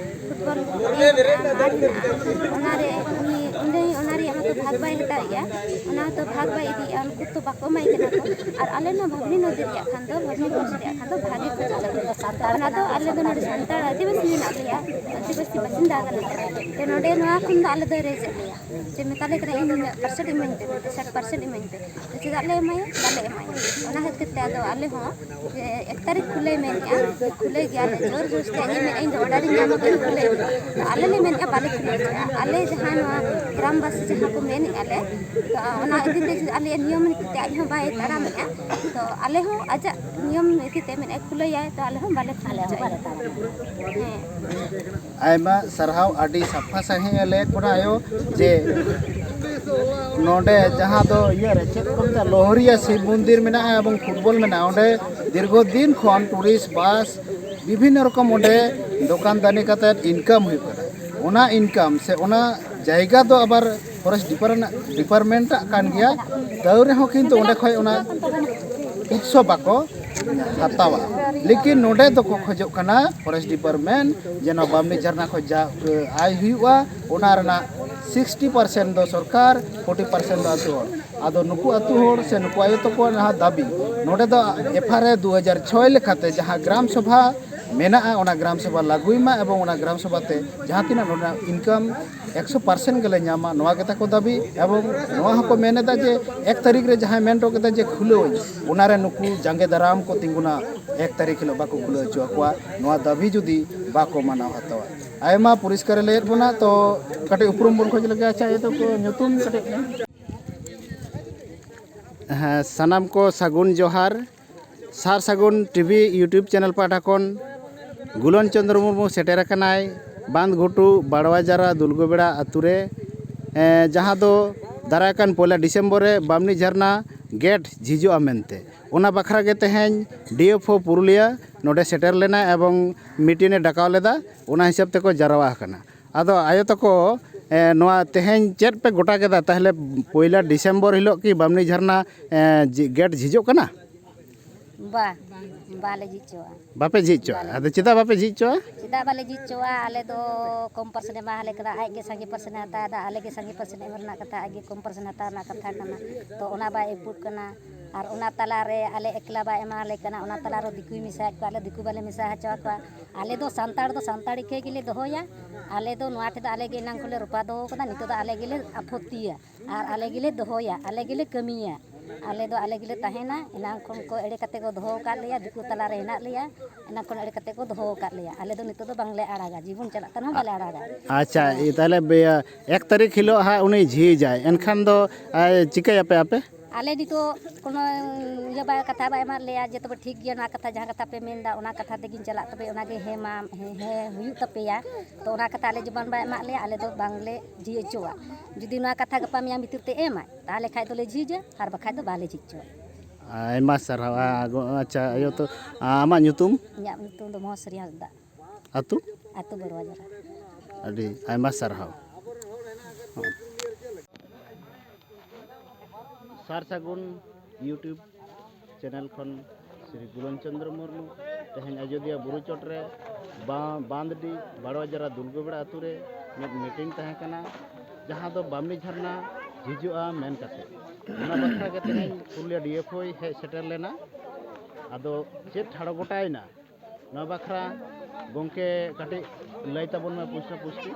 ᱯᱷᱩᱴᱵᱚᱞ ᱤᱭᱟᱹ ᱢᱮᱱᱟᱜᱼᱟ, ᱢᱟᱴᱷ ᱢᱮᱱᱟᱜᱼᱟ᱾ ᱚᱱᱟᱨᱮ ᱩᱱᱤ, ᱚᱸᱰᱮ ᱚᱱᱟ ᱨᱮᱭᱟᱜ ᱢᱟᱛᱚ ᱵᱷᱟᱜᱽ ᱵᱟᱭ ᱦᱟᱛᱟᱣᱮᱫᱼᱟ, ᱚᱱᱟ ᱦᱚᱸᱛᱚ ᱵᱷᱟᱜᱽ ᱵᱟᱭ ᱤᱫᱤᱭᱮᱫᱼᱟ, ᱩᱱᱠᱩ ᱛᱚ ᱵᱟᱠᱚ ᱮᱢᱟᱭ ᱠᱟᱱᱟ ᱠᱚ᱾ ᱟᱨ ᱟᱞᱮ ᱱᱚᱣᱟ ᱵᱷᱟᱵᱽᱱᱤ ᱱᱚᱫᱤ ᱨᱮᱭᱟᱜ ᱠᱷᱟᱱ ᱫᱚ, ᱵᱷᱟᱵᱽᱱᱤ ᱯᱷᱚᱞᱥ ᱨᱮᱭᱟᱜ ᱠᱷᱟᱱ ᱫᱚ ᱵᱷᱟᱜᱮ ᱠᱚ ᱪᱟᱥᱟ᱾ ᱛᱚ ᱚᱱᱟ ᱫᱚ ᱟᱞᱮ ᱫᱚ ᱱᱚᱰᱮ ᱥᱟᱱᱛᱟᱲ ᱟᱹᱫᱤᱵᱟᱹᱥᱤ ᱢᱮᱱᱟᱜ ᱞᱮᱭᱟ, ᱟᱹᱫᱤᱵᱟᱹᱥᱤ ᱵᱟᱥᱤᱱᱫᱟ ᱠᱟᱱᱟ ᱞᱮ᱾ ᱛᱚ ᱱᱚᱰᱮ ᱱᱚᱣᱟ ᱠᱷᱚᱱ ᱫᱚ ᱟᱞᱮ ᱫᱚᱭ ᱨᱮᱡᱮᱫ ᱞᱮᱭᱟ, ᱡᱮ ᱢᱮᱛᱟᱞᱮ ᱠᱟᱱᱟ, "ᱤᱧ ᱱᱩᱱᱟᱹᱜ ᱯᱟᱨᱥᱮᱱᱴ ᱤᱢᱟᱹᱧ ᱯᱮ, ᱥᱟᱴ ᱯᱟᱨᱥᱮᱱᱴ ᱤᱢᱟᱹᱧ ᱯᱮ᱾" ᱛᱚ ᱪᱮᱫᱟᱜ ᱞᱮ ᱮᱢᱟᱭᱟ? ᱵᱟᱞᱮ ᱮᱢᱟᱭᱟ᱾ ᱚᱱᱟ ᱠᱷᱟᱹᱛᱤᱨ ᱛᱮ ᱟᱫᱚ ᱟᱞᱮ ᱦᱚᱸ ᱡᱮ ᱮᱠ ᱛᱟᱹᱨᱤᱠᱷ ᱠᱷᱩᱞᱟᱹᱭ ᱢᱮᱱᱮᱜᱼᱟ, ᱠᱷᱩᱞᱟᱹᱭ ᱜᱮᱭᱟᱞᱮ, ᱡᱳᱨ ᱡᱳᱨ ᱛᱮ ᱤᱧ ᱢᱮᱱᱮᱜᱼᱟ, ᱤᱧ ᱫᱚ ᱚᱰᱟᱨ ᱤᱧ ᱧᱟᱢ ᱠᱟᱜᱼᱟ, ᱠᱷᱩᱞᱟᱹᱭ ᱢᱮ᱾ ᱛᱚ ᱟᱞᱮ ᱞᱮ ᱢᱮᱱᱮᱜᱼᱟ, ᱵᱟᱞᱮ ᱠᱷᱩᱞᱟᱹᱣ ᱦᱚᱪᱚᱭᱟ᱾ ᱟᱞᱮ ᱡᱟᱦᱟᱸ ᱱᱚᱣᱟ ᱜᱨᱟᱢᱵᱟᱥᱤ ᱡᱟᱦᱟᱸ ᱠᱚ ᱢᱮᱱᱮᱜᱼᱟ ᱞᱮ, ᱛᱚ ᱚᱱᱟ ᱤᱫᱤ ᱛᱮ ᱡᱩᱫᱤ ᱟᱞᱮᱭᱟᱜ ᱱᱤᱭᱚᱢ ᱱᱤᱛᱤ ᱛᱮ ᱟᱡ ᱦᱚᱸ ᱵᱟᱭ ᱛᱟᱲᱟᱢᱮᱜᱼᱟ, ᱛᱚ ᱟᱞᱮ ᱦᱚᱸ ᱟᱡᱟᱜ ᱱᱤᱭᱚᱢ ᱤᱫᱤ ᱛᱮ ᱢᱮᱱᱮᱜᱼᱟ ᱠᱷᱩᱞᱟᱹᱭᱟᱭ, ᱛᱚ ᱟᱞᱮ ᱦᱚᱸ ᱵᱟᱞᱮ ᱠᱷᱩᱞᱟᱹᱣ ᱦᱚᱪᱚᱭᱟ᱾ ᱦᱮᱸ᱾ ᱟᱭᱢᱟ ᱥᱟᱨᱦᱟᱣ, ᱟᱹᱰᱤ ᱥᱟᱯᱷᱟ ᱥᱟᱺᱦᱤᱡ ᱮ ᱞᱟᱹᱭ ᱠᱟᱱᱟ ᱟᱭᱳ, ᱡᱮ ᱱᱚᱰᱮ ᱡᱟᱦᱟᱸ ᱫᱚ ᱤᱭᱟᱹ ᱨᱮ ᱪᱮᱫ ᱠᱚ ᱢᱮᱛᱟᱜᱼᱟ, ᱞᱳᱦᱨᱤᱭᱟ ᱥᱤᱵ ᱢᱚᱱᱫᱤᱨ ᱢᱮᱱᱟᱜᱼᱟ ᱮᱵᱚᱝ ᱯᱷᱩᱴᱵᱚᱞ ᱢᱮᱱᱟᱜᱼᱟ, ᱚᱸᱰᱮ ᱫᱤᱨᱜᱷᱚ ᱫᱤᱱ ᱠᱷᱚᱱ ᱴᱩᱨᱤᱥᱴ ᱵᱟᱥ ᱵᱤᱵᱷᱤᱱᱱᱚ ᱨᱚᱠᱚᱢ ᱚᱸᱰᱮ ᱫᱚᱠᱟᱱ ᱫᱟᱹᱱᱤ ᱠᱟᱛᱮᱫ ᱤᱱᱠᱟᱢ ᱦᱩᱭᱩᱜ ᱠᱟᱱᱟ᱾ ᱚᱱᱟ ᱤᱱᱠᱟᱢ ᱥᱮ ᱚᱱᱟ ᱡᱟᱭᱜᱟ ᱫᱚ ᱟᱵᱟᱨ ᱯᱷᱚᱨᱮᱥᱴ ᱰᱤᱯᱟᱨᱴᱢᱮᱱᱴ, ᱰᱤᱯᱟᱨᱴᱢᱮᱱᱴᱟᱜ ᱠᱟᱱ ᱜᱮᱭᱟ, ᱛᱟᱹᱣ ᱨᱮᱦᱚᱸ ᱠᱤᱱᱛᱩ ᱚᱸᱰᱮ ᱠᱷᱚᱡ ᱚᱱᱟ ᱩᱛᱥᱚᱵ ᱵᱟᱠᱚ ᱦᱟᱛᱟᱣᱟ᱾ ᱞᱮᱠᱤᱱ ᱱᱚᱰᱮ ᱫᱚᱠᱚ ᱠᱷᱚᱡᱚᱜ ᱠᱟᱱᱟ ᱯᱷᱚᱨᱮᱥᱴ ᱰᱤᱯᱟᱨᱴᱢᱮᱱᱴ ᱡᱮ ᱱᱚᱣᱟ ᱵᱟᱢᱱᱤ ᱡᱷᱟᱨᱱᱟ ᱠᱷᱚᱱ ᱡᱟ ᱟᱭ ᱦᱩᱭᱩᱜᱼᱟ, ᱚᱱᱟ ᱨᱮᱱᱟᱜ ᱥᱤᱠᱥᱴᱤ ᱯᱟᱨᱥᱮᱱᱴ ᱫᱚ ᱥᱚᱨᱠᱟᱨ, ᱯᱷᱳᱨᱴᱤ ᱯᱟᱨᱥᱮᱱᱴ ᱫᱚ ᱟᱹᱛᱩ ᱦᱚᱲ᱾ ᱟᱫᱚ ᱱᱩᱠᱩ ᱟᱹᱛᱩ ᱦᱚᱲ ᱥᱮ ᱱᱩᱠᱩ ᱟᱭᱳ ᱛᱟᱠᱚᱣᱟᱜ ᱡᱟᱦᱟᱸ ᱫᱟᱹᱵᱤ, ᱱᱚᱰᱮ ᱫᱚ ᱮᱯᱷ ᱟᱨ ᱮ ᱫᱩ ᱦᱟᱡᱟᱨ ᱪᱷᱚᱭ ᱞᱮᱠᱟᱛᱮ ᱡᱟᱦᱟᱸ ᱜᱨᱟᱢ ᱥᱚᱵᱷᱟ ᱢᱮᱱᱟᱜᱼᱟ, ᱚᱱᱟ ᱜᱨᱟᱢ ᱥᱚᱵᱷᱟ ᱞᱟᱹᱜᱩᱭ ᱢᱟ ᱮᱵᱚᱝ ᱚᱱᱟ ᱜᱨᱟᱢ ᱥᱚᱵᱷᱟ ᱛᱮ ᱡᱟᱦᱟᱸ ᱛᱤᱱᱟᱹᱜ ᱱᱚᱰᱮᱱᱟᱜ ᱤᱱᱠᱟᱢ ᱮᱠᱥᱚ ᱯᱟᱨᱥᱮᱱᱴ ᱜᱮᱞᱮ ᱧᱟᱢᱟ, ᱱᱚᱣᱟ ᱜᱮᱛᱟ ᱠᱚ ᱫᱟᱹᱵᱤ᱾ ᱮᱵᱚᱝ ᱱᱚᱣᱟ ᱦᱚᱸᱠᱚ ᱢᱮᱱ ᱮᱫᱟ ᱡᱮ ᱮᱠ ᱛᱟᱹᱨᱤᱠᱷ ᱨᱮ ᱡᱟᱦᱟᱸᱭ ᱢᱮᱱ ᱦᱚᱴᱚ ᱠᱮᱫᱟ ᱡᱮ ᱠᱷᱩᱞᱟᱹᱣᱟᱹᱧ, ᱚᱱᱟᱨᱮ ᱱᱩᱠᱩ ᱡᱟᱸᱜᱮ ᱫᱟᱨᱟᱢ ᱠᱚ ᱛᱤᱸᱜᱩᱱᱟ, ᱮᱠ ᱛᱟᱹᱨᱤᱠᱷ ᱦᱤᱞᱳᱜ ᱵᱟᱠᱚ ᱠᱷᱩᱞᱟᱹᱣ ᱦᱚᱪᱚ ᱟᱠᱚᱣᱟ, ᱱᱚᱣᱟ ᱫᱟᱹᱵᱤ ᱡᱩᱫᱤ ᱵᱟᱠᱚ ᱢᱟᱱᱟᱣ ᱦᱟᱛᱟᱣᱟ᱾ ᱟᱭᱢᱟ ᱯᱚᱨᱤᱥᱠᱟᱨᱮ ᱞᱟᱹᱭᱮᱫ ᱵᱚᱱᱟ, ᱛᱚ ᱠᱟᱹᱴᱤᱡ ᱩᱯᱨᱩᱢ ᱵᱚᱱ ᱠᱷᱚᱡᱽ ᱞᱮᱜᱮ᱾ ᱟᱪᱪᱷᱟ, ᱤᱭᱟᱹ ᱫᱚ ᱧᱩᱛᱩᱢ ᱠᱟᱹᱴᱤᱡ ᱞᱟᱹᱭ ᱢᱮ᱾ ᱦᱮᱸ, ᱥᱟᱱᱟᱢ ᱠᱚ ᱥᱟᱹᱜᱩᱱ ᱡᱚᱦᱟᱨ᱾ ᱥᱟᱨ ᱥᱟᱹᱜᱩᱱ ᱴᱤᱵᱷᱤ YouTube ᱪᱮᱱᱮᱞ ᱯᱟᱦᱴᱟ ᱠᱷᱚᱱ ᱜᱩᱞᱚᱱ ᱪᱚᱸᱫᱽᱨᱚ ᱢᱩᱨᱢᱩ ᱥᱮᱴᱮᱨ ᱟᱠᱟᱱᱟᱭ ᱵᱟᱸᱫᱷ ᱜᱷᱩᱴᱩ ᱵᱟᱲᱣᱟ ᱡᱟᱨᱟ ᱫᱩᱞᱜᱟᱹᱵᱮᱲᱟ ᱟᱹᱛᱩ ᱨᱮ, ᱮᱸ, ᱡᱟᱦᱟᱸ ᱫᱚ ᱫᱟᱨᱟᱭ ᱠᱟᱱ ᱯᱚᱭᱞᱟ ᱰᱤᱥᱮᱢᱵᱚᱨ ᱨᱮ ᱵᱟᱢᱱᱤ ᱡᱷᱟᱨᱱᱟ ᱜᱮᱴ ᱡᱷᱤᱡᱚᱜᱼᱟ ᱢᱮᱱᱛᱮ᱾ ᱚᱱᱟ ᱵᱟᱠᱷᱨᱟ ᱜᱮ ᱛᱮᱦᱮᱧ ᱰᱤ ᱮᱯᱷ ᱳ ᱯᱩᱨᱩᱞᱤᱭᱟᱹ ᱱᱚᱰᱮ ᱥᱮᱴᱮᱨ ᱞᱮᱱᱟᱭ ᱮᱵᱚᱝ ᱢᱤᱴᱤᱝ ᱮ ᱰᱟᱠᱟᱣ ᱞᱮᱫᱟ, ᱚᱱᱟ ᱦᱤᱥᱟᱹᱵ ᱛᱮᱠᱚ ᱡᱟᱨᱣᱟ ᱟᱠᱟᱱᱟ᱾ ᱟᱫᱚ ᱟᱭᱳ ᱛᱟᱠᱚ, ᱮᱸ, ᱱᱚᱣᱟ ᱛᱮᱦᱮᱧ ᱪᱮᱫ ᱯᱮ ᱜᱚᱴᱟ ᱠᱮᱫᱟ? ᱛᱟᱦᱞᱮ ᱯᱚᱭᱞᱟ ᱰᱤᱥᱮᱢᱵᱚᱨ ᱦᱤᱞᱳᱜ ᱠᱤ ᱵᱟᱢᱱᱤ ᱡᱷᱟᱨᱱᱟ, ᱮᱸ, ᱡᱷᱤ-, ᱜᱮᱴ ᱡᱷᱤᱡᱚᱜ ᱠᱟᱱᱟ? ᱵᱟ, ᱵᱟᱞᱮ ᱡᱷᱤᱡ ᱦᱚᱪᱚᱣᱟᱜᱼᱟ᱾ ᱵᱟᱯᱮ ᱡᱷᱤᱡ ᱦᱚᱪᱚᱣᱟᱜᱼᱟ? ᱵᱟᱞᱮ ᱟᱫᱚ ᱪᱮᱫᱟᱜ ᱵᱟᱯᱮ ᱡᱷᱤᱡ ᱦᱚᱪᱚᱣᱟᱜᱼᱟ? ᱪᱮᱫᱟᱜ ᱵᱟᱞᱮ ᱡᱷᱤᱡ ᱦᱚᱪᱚᱣᱟᱜᱼᱟ? ᱟᱞᱮ ᱫᱚ ᱠᱚᱢ ᱯᱟᱨᱥᱮᱱᱴ ᱮᱢᱟ ᱞᱮ ᱠᱟᱱᱟ, ᱟᱡ ᱜᱮ ᱥᱟᱸᱜᱮ ᱯᱟᱨᱥᱮᱱᱴ ᱮ ᱦᱟᱛᱟᱣ ᱮᱫᱟ, ᱟᱞᱮ ᱜᱮ ᱥᱟᱸᱜᱮ ᱯᱟᱨᱥᱮᱱᱴ ᱮᱢ ᱨᱮᱱᱟᱜ ᱠᱟᱛᱷᱟ, ᱟᱡ ᱜᱮ ᱠᱚᱢ ᱯᱟᱨᱥᱮᱱᱴ ᱦᱟᱛᱟᱣ ᱨᱮᱱᱟᱜ ᱠᱟᱛᱷᱟ ᱠᱟᱱᱟ᱾ ᱛᱚ ᱚᱱᱟ ᱵᱟᱭ ᱮᱯᱩᱜ ᱠᱟᱱᱟ᱾ ᱟᱨ ᱚᱱᱟ ᱛᱟᱞᱟᱨᱮ ᱟᱞᱮ ᱮᱠᱞᱟ ᱵᱟᱭ ᱮᱢᱟ ᱞᱮ ᱠᱟᱱᱟ, ᱚᱱᱟ ᱛᱟᱞᱟᱨᱮ ᱫᱤᱠᱩᱭ ᱢᱮᱥᱟᱭᱮᱫ ᱠᱚᱣᱟ, ᱟᱞᱮ ᱫᱤᱠᱩ ᱵᱟᱞᱮ ᱢᱮᱥᱟ ᱦᱚᱪᱚ ᱟᱠᱚᱣᱟ᱾ ᱟᱞᱮ ᱫᱚ ᱥᱟᱱᱛᱟᱲ ᱫᱚ ᱥᱟᱱᱛᱟᱲᱤ ᱠᱮ ᱜᱮᱞᱮ ᱫᱚᱦᱚᱭᱟ᱾ ᱟᱞᱮ ᱫᱚ ᱱᱚᱣᱟ ᱴᱷᱮᱱ ᱫᱚ ᱟᱞᱮ ᱜᱮ ᱮᱱᱟᱝ ᱠᱷᱚᱱ ᱞᱮ ᱨᱚᱯᱟ ᱫᱚᱦᱚ ᱠᱟᱫᱟ, ᱱᱤᱛᱚᱜ ᱫᱚ ᱟᱞᱮ ᱜᱮᱞᱮ ᱟᱯᱚᱛᱛᱤᱭᱟ᱾ ᱟᱨ ᱟᱞᱮ ᱜᱮᱞᱮ ᱫᱚᱦᱚᱭᱟ, ᱟᱞᱮ ᱜᱮᱞᱮ ᱠᱟᱹᱢᱤᱭᱟ᱾ ᱟᱞᱮ ᱫᱚ ᱟᱞᱮ ᱜᱮᱞᱮ ᱛᱟᱦᱮᱱᱟ᱾ ᱮᱱᱟᱝ ᱠᱷᱚᱱ ᱠᱚ ᱮᱲᱮ ᱠᱟᱛᱮ ᱠᱚ ᱫᱚᱦᱚ ᱟᱠᱟᱫ ᱞᱮᱭᱟ, ᱫᱤᱠᱩ ᱛᱟᱞᱟᱨᱮ ᱦᱮᱱᱟᱜ ᱞᱮᱭᱟ, ᱮᱱᱟᱝ ᱠᱷᱚᱱ ᱮᱲᱮ ᱠᱟᱛᱮ ᱠᱚ ᱫᱚᱦᱚ ᱟᱠᱟᱫ ᱞᱮᱭᱟ᱾ ᱟᱞᱮ ᱫᱚ ᱱᱤᱛᱚᱜ ᱫᱚ ᱵᱟᱝᱞᱮ ᱟᱲᱟᱜᱟ, ᱡᱤᱵᱚᱱ ᱪᱟᱞᱟᱜ ᱠᱟᱱ ᱦᱚᱸ ᱵᱟᱞᱮ ᱟᱲᱟᱜᱟ᱾ ᱟᱪᱪᱷᱟ, ᱦᱮᱸ᱾ ᱤ-, ᱛᱟᱦᱞᱮ ᱵᱮ-, ᱮᱠ ᱛᱟᱹᱨᱤᱠᱷ ᱦᱤᱞᱳᱜ ᱦᱟᱸᱜ ᱩᱱᱤ ᱡᱷᱤᱡᱟᱭ, ᱮᱱᱠᱷᱟᱱ ᱫᱚ, ᱟ, ᱪᱤᱠᱟᱹᱭᱟᱯᱮ ᱟᱯᱮ? ᱟᱞᱮ ᱱᱤᱛᱚᱜ ᱠᱳᱱᱳ ᱤᱭᱟᱹ ᱵᱟᱭ, ᱠᱟᱛᱷᱟ ᱵᱟᱭ ᱮᱢᱟᱫ ᱞᱮᱭᱟ ᱡᱮ ᱛᱚᱵᱮ ᱴᱷᱤᱠ ᱜᱮᱭᱟ, ᱱᱚᱣᱟ ᱠᱟᱛᱷᱟ ᱡᱟᱦᱟᱸ ᱠᱟᱛᱷᱟ ᱯᱮ ᱢᱮᱱᱫᱟ ᱚᱱᱟ ᱠᱟᱛᱷᱟ ᱛᱮᱜᱤᱧ ᱪᱟᱞᱟᱜ, ᱛᱚᱵᱮ ᱚᱱᱟᱜᱮ ᱦᱮᱸ ᱢᱟ, ᱦᱮᱸ, ᱦᱮᱸ ᱦᱩᱭᱩᱜ ᱛᱟᱯᱮᱭᱟ᱾ ᱛᱚ ᱚᱱᱟ ᱠᱟᱛᱷᱟ ᱟᱞᱮ ᱡᱮᱢᱚᱱ ᱵᱟᱭ ᱮᱢᱟᱫ ᱞᱮᱭᱟ, ᱟᱞᱮ ᱫᱚ ᱵᱟᱝᱞᱮ ᱡᱷᱤᱡ ᱦᱚᱪᱚᱣᱟᱜ᱾ ᱡᱩᱫᱤ ᱱᱚᱣᱟ ᱠᱟᱛᱷᱟ ᱜᱟᱯᱟ ᱢᱮᱭᱟᱝ ᱵᱷᱤᱛᱤᱨ ᱛᱮ ᱮᱢᱟᱭ, ᱛᱟᱦᱚᱞᱮ ᱠᱷᱟᱡ ᱫᱚᱞᱮ ᱡᱷᱤᱡᱟ, ᱟᱨ ᱵᱟᱠᱷᱟᱡ ᱫᱚ ᱵᱟᱞᱮ ᱡᱷᱤᱡ ᱦᱚᱪᱚᱣᱟᱜ᱾ ᱟᱭᱢᱟ ᱥᱟᱨᱦᱟᱣ᱾ ᱟ, ᱜᱚ-, ᱟᱪᱪᱷᱟ, ᱟᱭᱳ ᱛᱚ, ᱟ, ᱟᱢᱟᱜ ᱧᱩᱛᱩᱢ? ᱤᱧᱟᱹᱜ ᱧᱩᱛᱩᱢ ᱫᱚ ᱢᱚᱦᱚᱥᱨᱤ ᱦᱟᱸᱥᱫᱟ᱾ ᱟᱹᱛᱩ? ᱟᱹᱛᱩ ᱵᱟᱨᱣᱟᱡᱟᱨᱟ᱾ ᱟᱹᱰᱤ ᱟᱭᱢᱟ ᱥᱟᱨᱦᱟᱣ᱾ ᱥᱟᱨ ᱥᱟᱹᱜᱩᱱ YouTube ᱪᱮᱱᱮᱞ ᱠᱷᱚᱱ ᱥᱨᱤ ᱜᱩᱞᱚᱱ ᱪᱚᱸᱫᱽᱨᱚ ᱢᱩᱨᱢᱩ᱾ ᱛᱮᱦᱮᱧ ᱟᱡᱳᱫᱤᱭᱟ ᱵᱩᱨᱩ ᱪᱚᱴ ᱨᱮ ᱵᱟ-, ᱵᱟᱸᱫᱽᱰᱤ ᱵᱟᱲᱣᱟᱡᱟᱨᱟ ᱫᱩᱞᱜᱟᱹᱵᱮᱲᱟ ᱟᱹᱛᱩ ᱨᱮ ᱢᱤᱫ ᱢᱤᱴᱤᱝ ᱛᱟᱦᱮᱸ ᱠᱟᱱᱟ, ᱡᱟᱦᱟᱸ ᱫᱚ ᱵᱟᱢᱱᱤ ᱡᱷᱟᱨᱱᱟ ᱦᱤᱡᱩᱜᱼᱟ ᱢᱮᱱ ᱠᱟᱛᱮ᱾ ᱚᱱᱟ ᱵᱟᱠᱷᱨᱟ ᱜᱮ ᱛᱮᱦᱮᱧ ᱯᱩᱨᱩᱞᱤᱭᱟᱹ ᱰᱤ ᱮᱯᱷ ᱳᱭ ᱦᱮᱡ ᱥᱮᱴᱮᱨ ᱞᱮᱱᱟ᱾ ᱟᱫᱚ ᱪᱮᱫ ᱴᱷᱟᱲᱚ ᱜᱚᱴᱟᱭᱮᱱᱟ, ᱱᱚᱣᱟ ᱵᱟᱠᱷᱨᱟ ᱜᱚᱢᱠᱮ ᱠᱟᱹᱴᱤᱡ ᱞᱟᱹᱭ ᱛᱟᱵᱚᱱ ᱢᱮ ᱯᱩᱥᱴᱟᱹ ᱯᱩᱥᱴᱤ᱾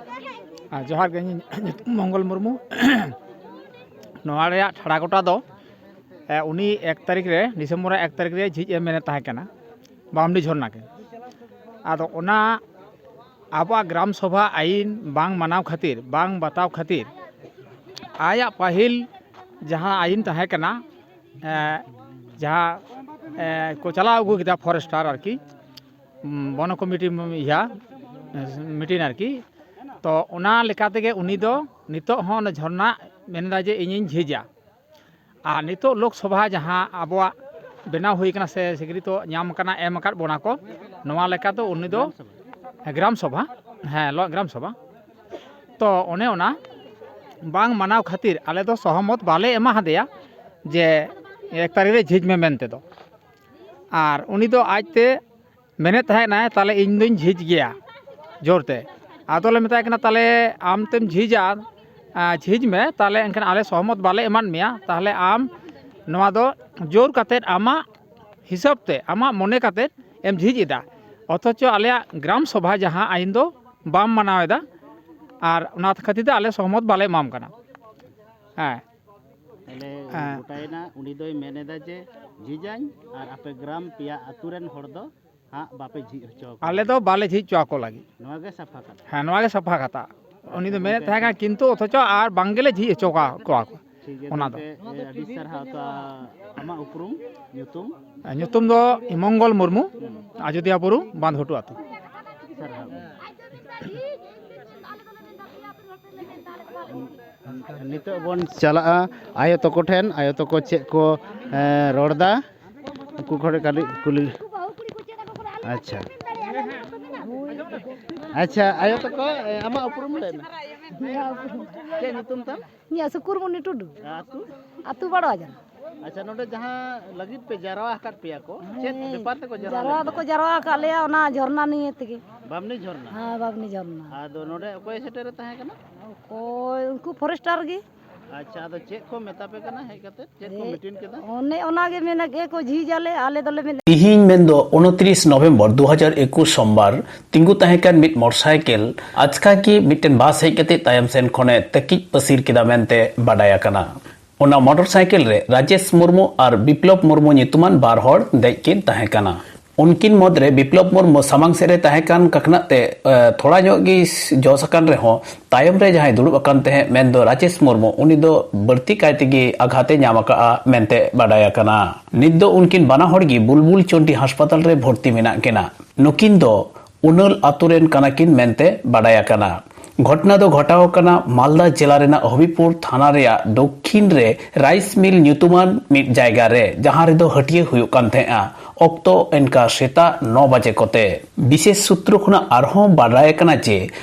ᱟᱨ ᱡᱚᱦᱟᱨ ᱜᱮ, ᱤᱧ ᱧᱩᱛᱩᱢ ᱢᱚᱝᱜᱚᱞ ᱢᱩᱨᱢᱩ᱾ ᱱᱚᱣᱟ ᱨᱮᱭᱟᱜ ᱴᱷᱟᱲᱟ ᱜᱚᱴᱟ ᱫᱚ, ᱮ, ᱩᱱᱤ ᱮᱠ ᱛᱟᱹᱨᱤᱠᱷ ᱨᱮ, ᱰᱤᱥᱮᱢᱵᱚᱨ ᱨᱮᱭᱟᱜ ᱮᱠ ᱛᱟᱹᱨᱤᱠᱷ ᱨᱮ ᱡᱷᱤᱡ ᱮ ᱢᱮᱱᱮᱫ ᱛᱟᱦᱮᱸ ᱠᱟᱱᱟ ᱵᱟᱢᱱᱤ ᱡᱷᱚᱨᱱᱟ ᱜᱮ᱾ ᱟᱫᱚ ᱚᱱᱟ ᱟᱵᱚᱣᱟᱜ ᱜᱨᱟᱢ ᱥᱚᱵᱷᱟ ᱟᱭᱤᱱ ᱵᱟᱝ ᱢᱟᱱᱟᱣ ᱠᱷᱟᱹᱛᱤᱨ, ᱵᱟᱝ ᱵᱟᱛᱟᱣ ᱠᱷᱟᱹᱛᱤᱨ, ᱟᱭᱟᱜ ᱯᱟᱹᱦᱤᱞ ᱡᱟᱦᱟᱸ ᱟᱭᱤᱱ ᱛᱟᱦᱮᱸ ᱠᱟᱱᱟ, ᱮ, ᱡᱟᱦᱟᱸ, ᱮ, ᱠᱚ ᱪᱟᱞᱟᱣ ᱟᱹᱜᱩ ᱠᱮᱫᱟ ᱯᱷᱚᱨᱮᱥᱴᱟᱨ ᱟᱨᱠᱤ, ᱩᱢ, ᱵᱚᱱᱚ ᱠᱚᱢᱤᱴᱤ, ᱤᱭᱟᱹ, ᱢᱤᱴᱤᱝ ᱟᱨᱠᱤ᱾ ᱛᱚ ᱚᱱᱟ ᱞᱮᱠᱟ ᱛᱮᱜᱮ ᱩᱱᱤ ᱫᱚ ᱱᱤᱛᱚᱜ ᱦᱚᱸ ᱚᱱᱟ ᱡᱷᱚᱨᱱᱟ ᱢᱮᱱᱫᱟ ᱡᱮ ᱤᱧᱤᱧ ᱡᱷᱤᱡᱟ᱾ ᱟᱨ ᱱᱤᱛᱚᱜ ᱞᱳᱠᱥᱚᱵᱷᱟ ᱡᱟᱦᱟᱸ ᱟᱵᱚᱣᱟᱜ ᱵᱮᱱᱟᱣ ᱦᱩᱭ ᱠᱟᱱᱟ ᱥᱮ ᱥᱤᱠᱨᱤᱛᱚ ᱧᱟᱢ ᱠᱟᱱᱟ, ᱮᱢ ᱟᱠᱟᱫ ᱵᱚᱱᱟ ᱠᱚ, ᱱᱚᱣᱟ ᱞᱮᱠᱟ ᱫᱚ ᱩᱱᱤ ᱫᱚ ᱜᱨᱟᱢ ᱥᱚᱵᱷᱟ, ᱦᱮᱸ, ᱞᱚ-, ᱜᱨᱟᱢ ᱥᱚᱵᱷᱟ᱾ ᱛᱚ ᱚᱱᱮ ᱚᱱᱟ ᱵᱟᱝ ᱢᱟᱱᱟᱣ ᱠᱷᱟᱹᱛᱤᱨ ᱟᱞᱮ ᱫᱚ ᱥᱚᱦᱚᱢᱚᱛ ᱵᱟᱞᱮ ᱮᱢᱟ ᱦᱟᱫᱮᱭᱟ ᱡᱮ ᱮᱠ ᱛᱟᱹᱨᱤᱠᱷ ᱨᱮ ᱡᱷᱤᱡ ᱢᱮ ᱢᱮᱱᱛᱮ ᱫᱚ᱾ ᱟᱨ ᱩᱱᱤ ᱫᱚ ᱟᱡᱛᱮ ᱢᱮᱱᱮᱫ ᱛᱟᱦᱮᱸᱱᱟᱭ, "ᱛᱟᱦᱞᱮ ᱤᱧ ᱫᱩᱧ ᱡᱷᱤᱡ ᱜᱮᱭᱟ ᱡᱳᱨ ᱛᱮ᱾" ᱟᱫᱚ ᱞᱮ ᱢᱮᱛᱟᱭ ᱠᱟᱱᱟ, "ᱛᱟᱦᱞᱮ ᱟᱢ ᱛᱮᱢ ᱡᱷᱤᱡᱟ, ᱟ, ᱡᱷᱤᱡ ᱢᱮ, ᱛᱟᱦᱞᱮ ᱮᱱᱠᱷᱟᱱ ᱟᱞᱮ ᱥᱚᱦᱚᱢᱚᱛ ᱵᱟᱞᱮ ᱮᱢᱟᱫ ᱢᱮᱭᱟ, ᱛᱟᱦᱞᱮ ᱟᱢ ᱱᱚᱣᱟ ᱫᱚ ᱡᱳᱨ ᱠᱟᱛᱮᱫ ᱟᱢᱟᱜ ᱦᱤᱥᱟᱹᱵ ᱛᱮ, ᱟᱢᱟᱜ ᱢᱚᱱᱮ ᱠᱟᱛᱮᱫ ᱮᱢ ᱡᱷᱤᱡ ᱮᱫᱟ, ᱚᱛᱷᱚᱪᱚ ᱟᱞᱮᱭᱟᱜ ᱜᱨᱟᱢ ᱥᱚᱵᱷᱟ ᱡᱟᱦᱟᱸ ᱟᱭᱤᱱ ᱫᱚ ᱵᱟᱢ ᱢᱟᱱᱟᱣ ᱮᱫᱟ, ᱟᱨ ᱚᱱᱟ ᱠᱷᱟᱹᱛᱤᱨ ᱛᱮ ᱟᱞᱮ ᱥᱚᱦᱚᱢᱚᱛ ᱵᱟᱞᱮ ᱮᱢᱟᱢ ᱠᱟᱱᱟ᱾" ᱦᱮᱸ᱾ ᱛᱟᱦᱞᱮ ᱦᱮᱸ᱾ ᱜᱚᱴᱟᱭᱮᱱᱟ, ᱩᱱᱤ ᱫᱚᱭ ᱢᱮᱱ ᱮᱫᱟ ᱡᱮ ᱡᱷᱤᱡᱟᱹᱧ, ᱟᱨ ᱟᱯᱮ ᱜᱨᱟᱢ ᱯᱮᱭᱟ ᱟᱹᱛᱩ ᱨᱮᱱ ᱦᱚᱲ ᱫᱚ ᱦᱟᱸᱜ ᱵᱟᱯᱮ ᱡᱷᱤᱡ ᱦᱚᱪᱚ ᱟᱠᱚ ᱟᱞᱮ ᱠᱟᱱᱟ᱾ ᱫᱚ ᱵᱟᱞᱮ ᱡᱷᱤᱡ ᱦᱚᱪᱚ ᱟᱠᱚ ᱞᱟᱹᱜᱤᱫ᱾ ᱱᱚᱣᱟ ᱜᱮ ᱥᱟᱯᱷᱟ ᱠᱟᱛᱷᱟ᱾ ᱦᱮᱸ, ᱱᱚᱣᱟ ᱜᱮ ᱥᱟᱯᱷᱟ ᱠᱟᱛᱷᱟ᱾ ᱩᱱᱤ ᱫᱚ ᱟᱪᱪᱷᱟ, ᱢᱮᱱᱮᱫ ᱜᱚᱢᱠᱮ, ᱛᱟᱦᱮᱸ ᱠᱟᱱᱟ, ᱮᱱᱠᱷᱟᱱ ᱠᱤᱱᱛᱩ ᱚᱛᱷᱚᱪᱚ ᱟᱨ ᱵᱟᱝ ᱜᱮᱞᱮ ᱡᱷᱤᱡ ᱦᱚᱪᱚ ᱠᱟ-, ᱠᱚᱣᱟ ᱠᱚ᱾ ᱴᱷᱤᱠ ᱜᱮᱭᱟ, ᱚᱱᱟ ᱫᱚ᱾ ᱜᱚᱢᱠᱮ, ᱮ, ᱟᱹᱰᱤ ᱥᱟᱨᱦᱟᱣ᱾ ᱛᱚ, ᱟᱢᱟᱜ ᱩᱯᱨᱩᱢ ᱧᱩᱛᱩᱢ? ᱧᱩᱛᱩᱢ ᱫᱚ ᱢᱚᱝᱜᱚᱞ ᱢᱩᱨᱢᱩ, ᱟᱡᱚᱫᱤᱭᱟᱹ ᱵᱩᱨᱩ, ᱵᱟᱸᱫᱷᱜᱷᱩᱴᱩ ᱟᱹᱛᱩ᱾ ᱥᱟᱨᱦᱟᱣ᱾ ᱱᱤᱛᱚᱜ ᱵᱚᱱ ᱪᱟᱞᱟᱜᱼᱟ ᱟᱭᱳ ᱛᱟᱠᱚ ᱴᱷᱮᱱ, ᱟᱭᱳ ᱛᱟᱠᱚ ᱪᱮᱫ ᱠᱚ, ᱮ, ᱨᱚᱲ ᱫᱟ, ᱩᱱᱠᱩ ᱠᱚ ᱠᱟᱹᱴᱤᱡ ᱠᱩᱞᱤ᱾ ᱟᱪᱪᱷᱟ, ᱟᱪᱪᱷᱟ, ᱟᱭᱳ ᱛᱟᱠᱚ, ᱮ, ᱟᱢᱟᱜ ᱩᱯᱨᱩᱢ ᱞᱟᱹᱭ ᱢᱮ᱾ ᱪᱮᱫ ᱧᱩᱛᱩᱢ ᱛᱟᱢ? ᱤᱧᱟᱹᱜ ᱥᱩᱠᱩᱨᱢᱩᱱᱤ ᱴᱩᱰᱩ᱾ ᱟᱹᱛᱩ? ᱟᱹᱛᱩ ᱵᱟᱲᱣᱟᱡᱟᱨᱟ᱾ ᱟᱪᱪᱷᱟ, ᱱᱚᱰᱮ ᱡᱟᱦᱟᱸ ᱞᱟᱹᱜᱤᱫ ᱯᱮ ᱡᱟᱨᱣᱟ ᱟᱠᱟᱫ ᱯᱮᱭᱟ ᱠᱚ, ᱪᱮᱫ ᱦᱮᱸ, ᱵᱮᱯᱟᱨ ᱛᱮᱠᱚ ᱡᱟᱨᱣᱟ ᱡᱟᱨᱣᱟ ᱞᱮᱫ ᱫᱚᱠᱚ ᱯᱮᱭᱟ? ᱡᱟᱨᱣᱟ ᱟᱠᱟᱫ ᱞᱮᱭᱟ ᱚᱱᱟ ᱡᱷᱚᱨᱱᱟ ᱱᱤᱭᱮ ᱛᱮᱜᱮ᱾ ᱵᱟᱢᱱᱤ ᱡᱷᱚᱨᱱᱟ? ᱦᱮᱸ, ᱵᱟᱢᱱᱤ ᱡᱷᱚᱨᱱᱟ᱾ ᱟᱫᱚ ᱱᱚᱰᱮ ᱚᱠᱚᱭ ᱥᱮᱴᱮᱨᱮ ᱛᱟᱦᱮᱸ ᱠᱟᱱᱟ? ᱚᱠᱚᱭ, ᱩᱱᱠᱩ ᱯᱷᱚᱨᱮᱥᱴᱟᱨ ᱜᱮ᱾ ᱟᱪᱪᱷᱟ, ᱟᱫᱚ ᱪᱮᱫ ᱠᱚ ᱢᱮᱛᱟ ᱯᱮ ᱠᱟᱱᱟ ᱦᱮᱡ ᱠᱟᱛᱮ? ᱪᱮᱫ ᱠᱚ ᱮ, ᱢᱤᱴᱤᱝ ᱠᱮᱫᱟ? ᱚᱱᱮ ᱚᱱᱟ ᱜᱮ ᱢᱮᱱᱟ ᱜᱮ ᱠᱚ ᱡᱷᱤᱡ ᱟᱞᱮ, ᱟᱞᱮ ᱫᱚᱞᱮ ᱢᱮᱱᱟ᱾ ᱛᱤᱦᱤᱧ ᱢᱮᱱᱫᱚ ᱩᱱᱛᱨᱤᱥ ᱱᱚᱵᱷᱮᱢᱵᱚᱨ ᱫᱩ ᱦᱟᱡᱟᱨ ᱮᱠᱩᱥ ᱥᱳᱢᱵᱟᱨ ᱛᱤᱸᱜᱩ ᱛᱟᱦᱮᱸ ᱠᱟᱱ ᱢᱤᱫ ᱢᱚᱴᱚᱨ ᱥᱟᱭᱠᱮᱞ ᱟᱪᱠᱟ ᱜᱮ ᱢᱤᱫᱴᱮᱱ ᱵᱟᱥ ᱦᱮᱡ ᱠᱟᱛᱮ ᱛᱟᱭᱚᱢ ᱥᱮᱱ ᱠᱷᱚᱱᱮ ᱛᱟᱹᱠᱤᱡ ᱯᱟᱹᱥᱤᱨ ᱠᱮᱫᱟ ᱢᱮᱱᱛᱮ ᱵᱟᱰᱟᱭ ᱟᱠᱟᱱᱟ᱾ ᱚᱱᱟ ᱢᱚᱴᱚᱨ ᱥᱟᱭᱠᱮᱞ ᱨᱮ ᱨᱟᱡᱮᱥ ᱢᱩᱨᱢᱩ ᱟᱨ ᱵᱤᱯᱞᱚᱵ ᱢᱩᱨᱢᱩ ᱧᱩᱛᱩᱢᱟᱱ ᱵᱟᱨ ᱦᱚᱲ ᱫᱮᱡ ᱠᱤᱱ ᱛᱟᱦᱮᱸ ᱠᱟᱱᱟ᱾ ᱩᱱᱠᱤᱱ ᱢᱩᱫᱽᱨᱮ ᱵᱤᱯᱞᱚᱵ ᱢᱩᱨᱢᱩ ᱥᱟᱢᱟᱝ ᱥᱮᱫ ᱨᱮ ᱛᱟᱦᱮᱸ ᱠᱟᱱ ᱠᱟᱠᱷᱱᱟᱜ ᱛᱮ, ᱮ, ᱛᱷᱚᱲᱟ ᱧᱚᱜ ᱜᱮ ᱡᱚᱥ ᱟᱠᱟᱱ ᱨᱮᱦᱚᱸ, ᱛᱟᱭᱚᱢ ᱨᱮ ᱡᱟᱦᱟᱸᱭ ᱫᱩᱲᱩᱵ ᱟᱠᱟᱱ ᱛᱟᱦᱮᱸᱫ, ᱢᱮᱱᱫᱚ ᱨᱟᱡᱮᱥ ᱢᱩᱨᱢᱩ, ᱩᱱᱤ ᱫᱚ ᱵᱟᱹᱲᱛᱤ ᱠᱟᱭ ᱛᱮᱜᱮ ᱟᱜᱷᱟᱛ ᱮ ᱧᱟᱢ ᱟᱠᱟᱫᱼᱟ ᱢᱮᱱᱛᱮ ᱵᱟᱰᱟᱭ ᱟᱠᱟᱱᱟ᱾ ᱱᱤᱛ ᱫᱚ ᱩᱱᱠᱤᱱ ᱵᱟᱱᱟ ᱦᱚᱲ ᱜᱮ ᱵᱩᱞᱵᱩᱞ ᱪᱚᱱᱰᱤ ᱦᱟᱥᱯᱟᱛᱟᱞ ᱨᱮ ᱵᱷᱚᱨᱛᱤ ᱢᱮᱱᱟᱜ ᱠᱤᱱᱟ᱾ ᱱᱩᱠᱤᱱ ᱫᱚ ᱩᱱᱟᱹᱞ ᱟᱛᱳ ᱨᱮᱱ ᱠᱟᱱᱟ ᱠᱤᱱ ᱢᱮᱱᱛᱮ ᱵᱟᱰᱟᱭ ᱟᱠᱟᱱᱟ᱾ ᱜᱷᱚᱴᱱᱟ ᱫᱚ ᱜᱷᱚᱴᱟᱣ ᱟᱠᱟᱱᱟ ᱢᱟᱞᱫᱟ ᱡᱮᱞᱟ ᱨᱮᱱᱟᱜ ᱦᱚᱵᱤᱯᱩᱨ ᱛᱷᱟᱱᱟ ᱨᱮᱭᱟᱜ ᱫᱚᱠᱠᱷᱤᱱ ᱨᱮ ᱨᱟᱭᱤᱥ ᱢᱤᱞ ᱧᱩᱛᱩᱢᱟᱱ ᱢᱤᱫ ᱡᱟᱭᱜᱟ ᱨᱮ, ᱡᱟᱦᱟᱸ ᱨᱮᱫᱚ ᱦᱟᱹᱴᱤᱭᱟᱹ ᱦᱩᱭᱩᱜ ᱠᱟᱱ ᱛᱟᱦᱮᱸᱜᱼᱟ᱾ ᱚᱠᱛᱚ ᱮᱱᱠᱟ ᱥᱮᱛᱟᱜ ᱱᱚ ᱵᱟᱡᱮ ᱠᱚᱛᱮ᱾ ᱵᱤᱥᱮᱥ ᱥᱩᱛᱨᱚ ᱠᱷᱚᱱᱟᱜ ᱟᱨᱦᱚᱸ ᱵᱟᱰᱟᱭ ᱟᱠᱟᱱᱟ ᱡᱮ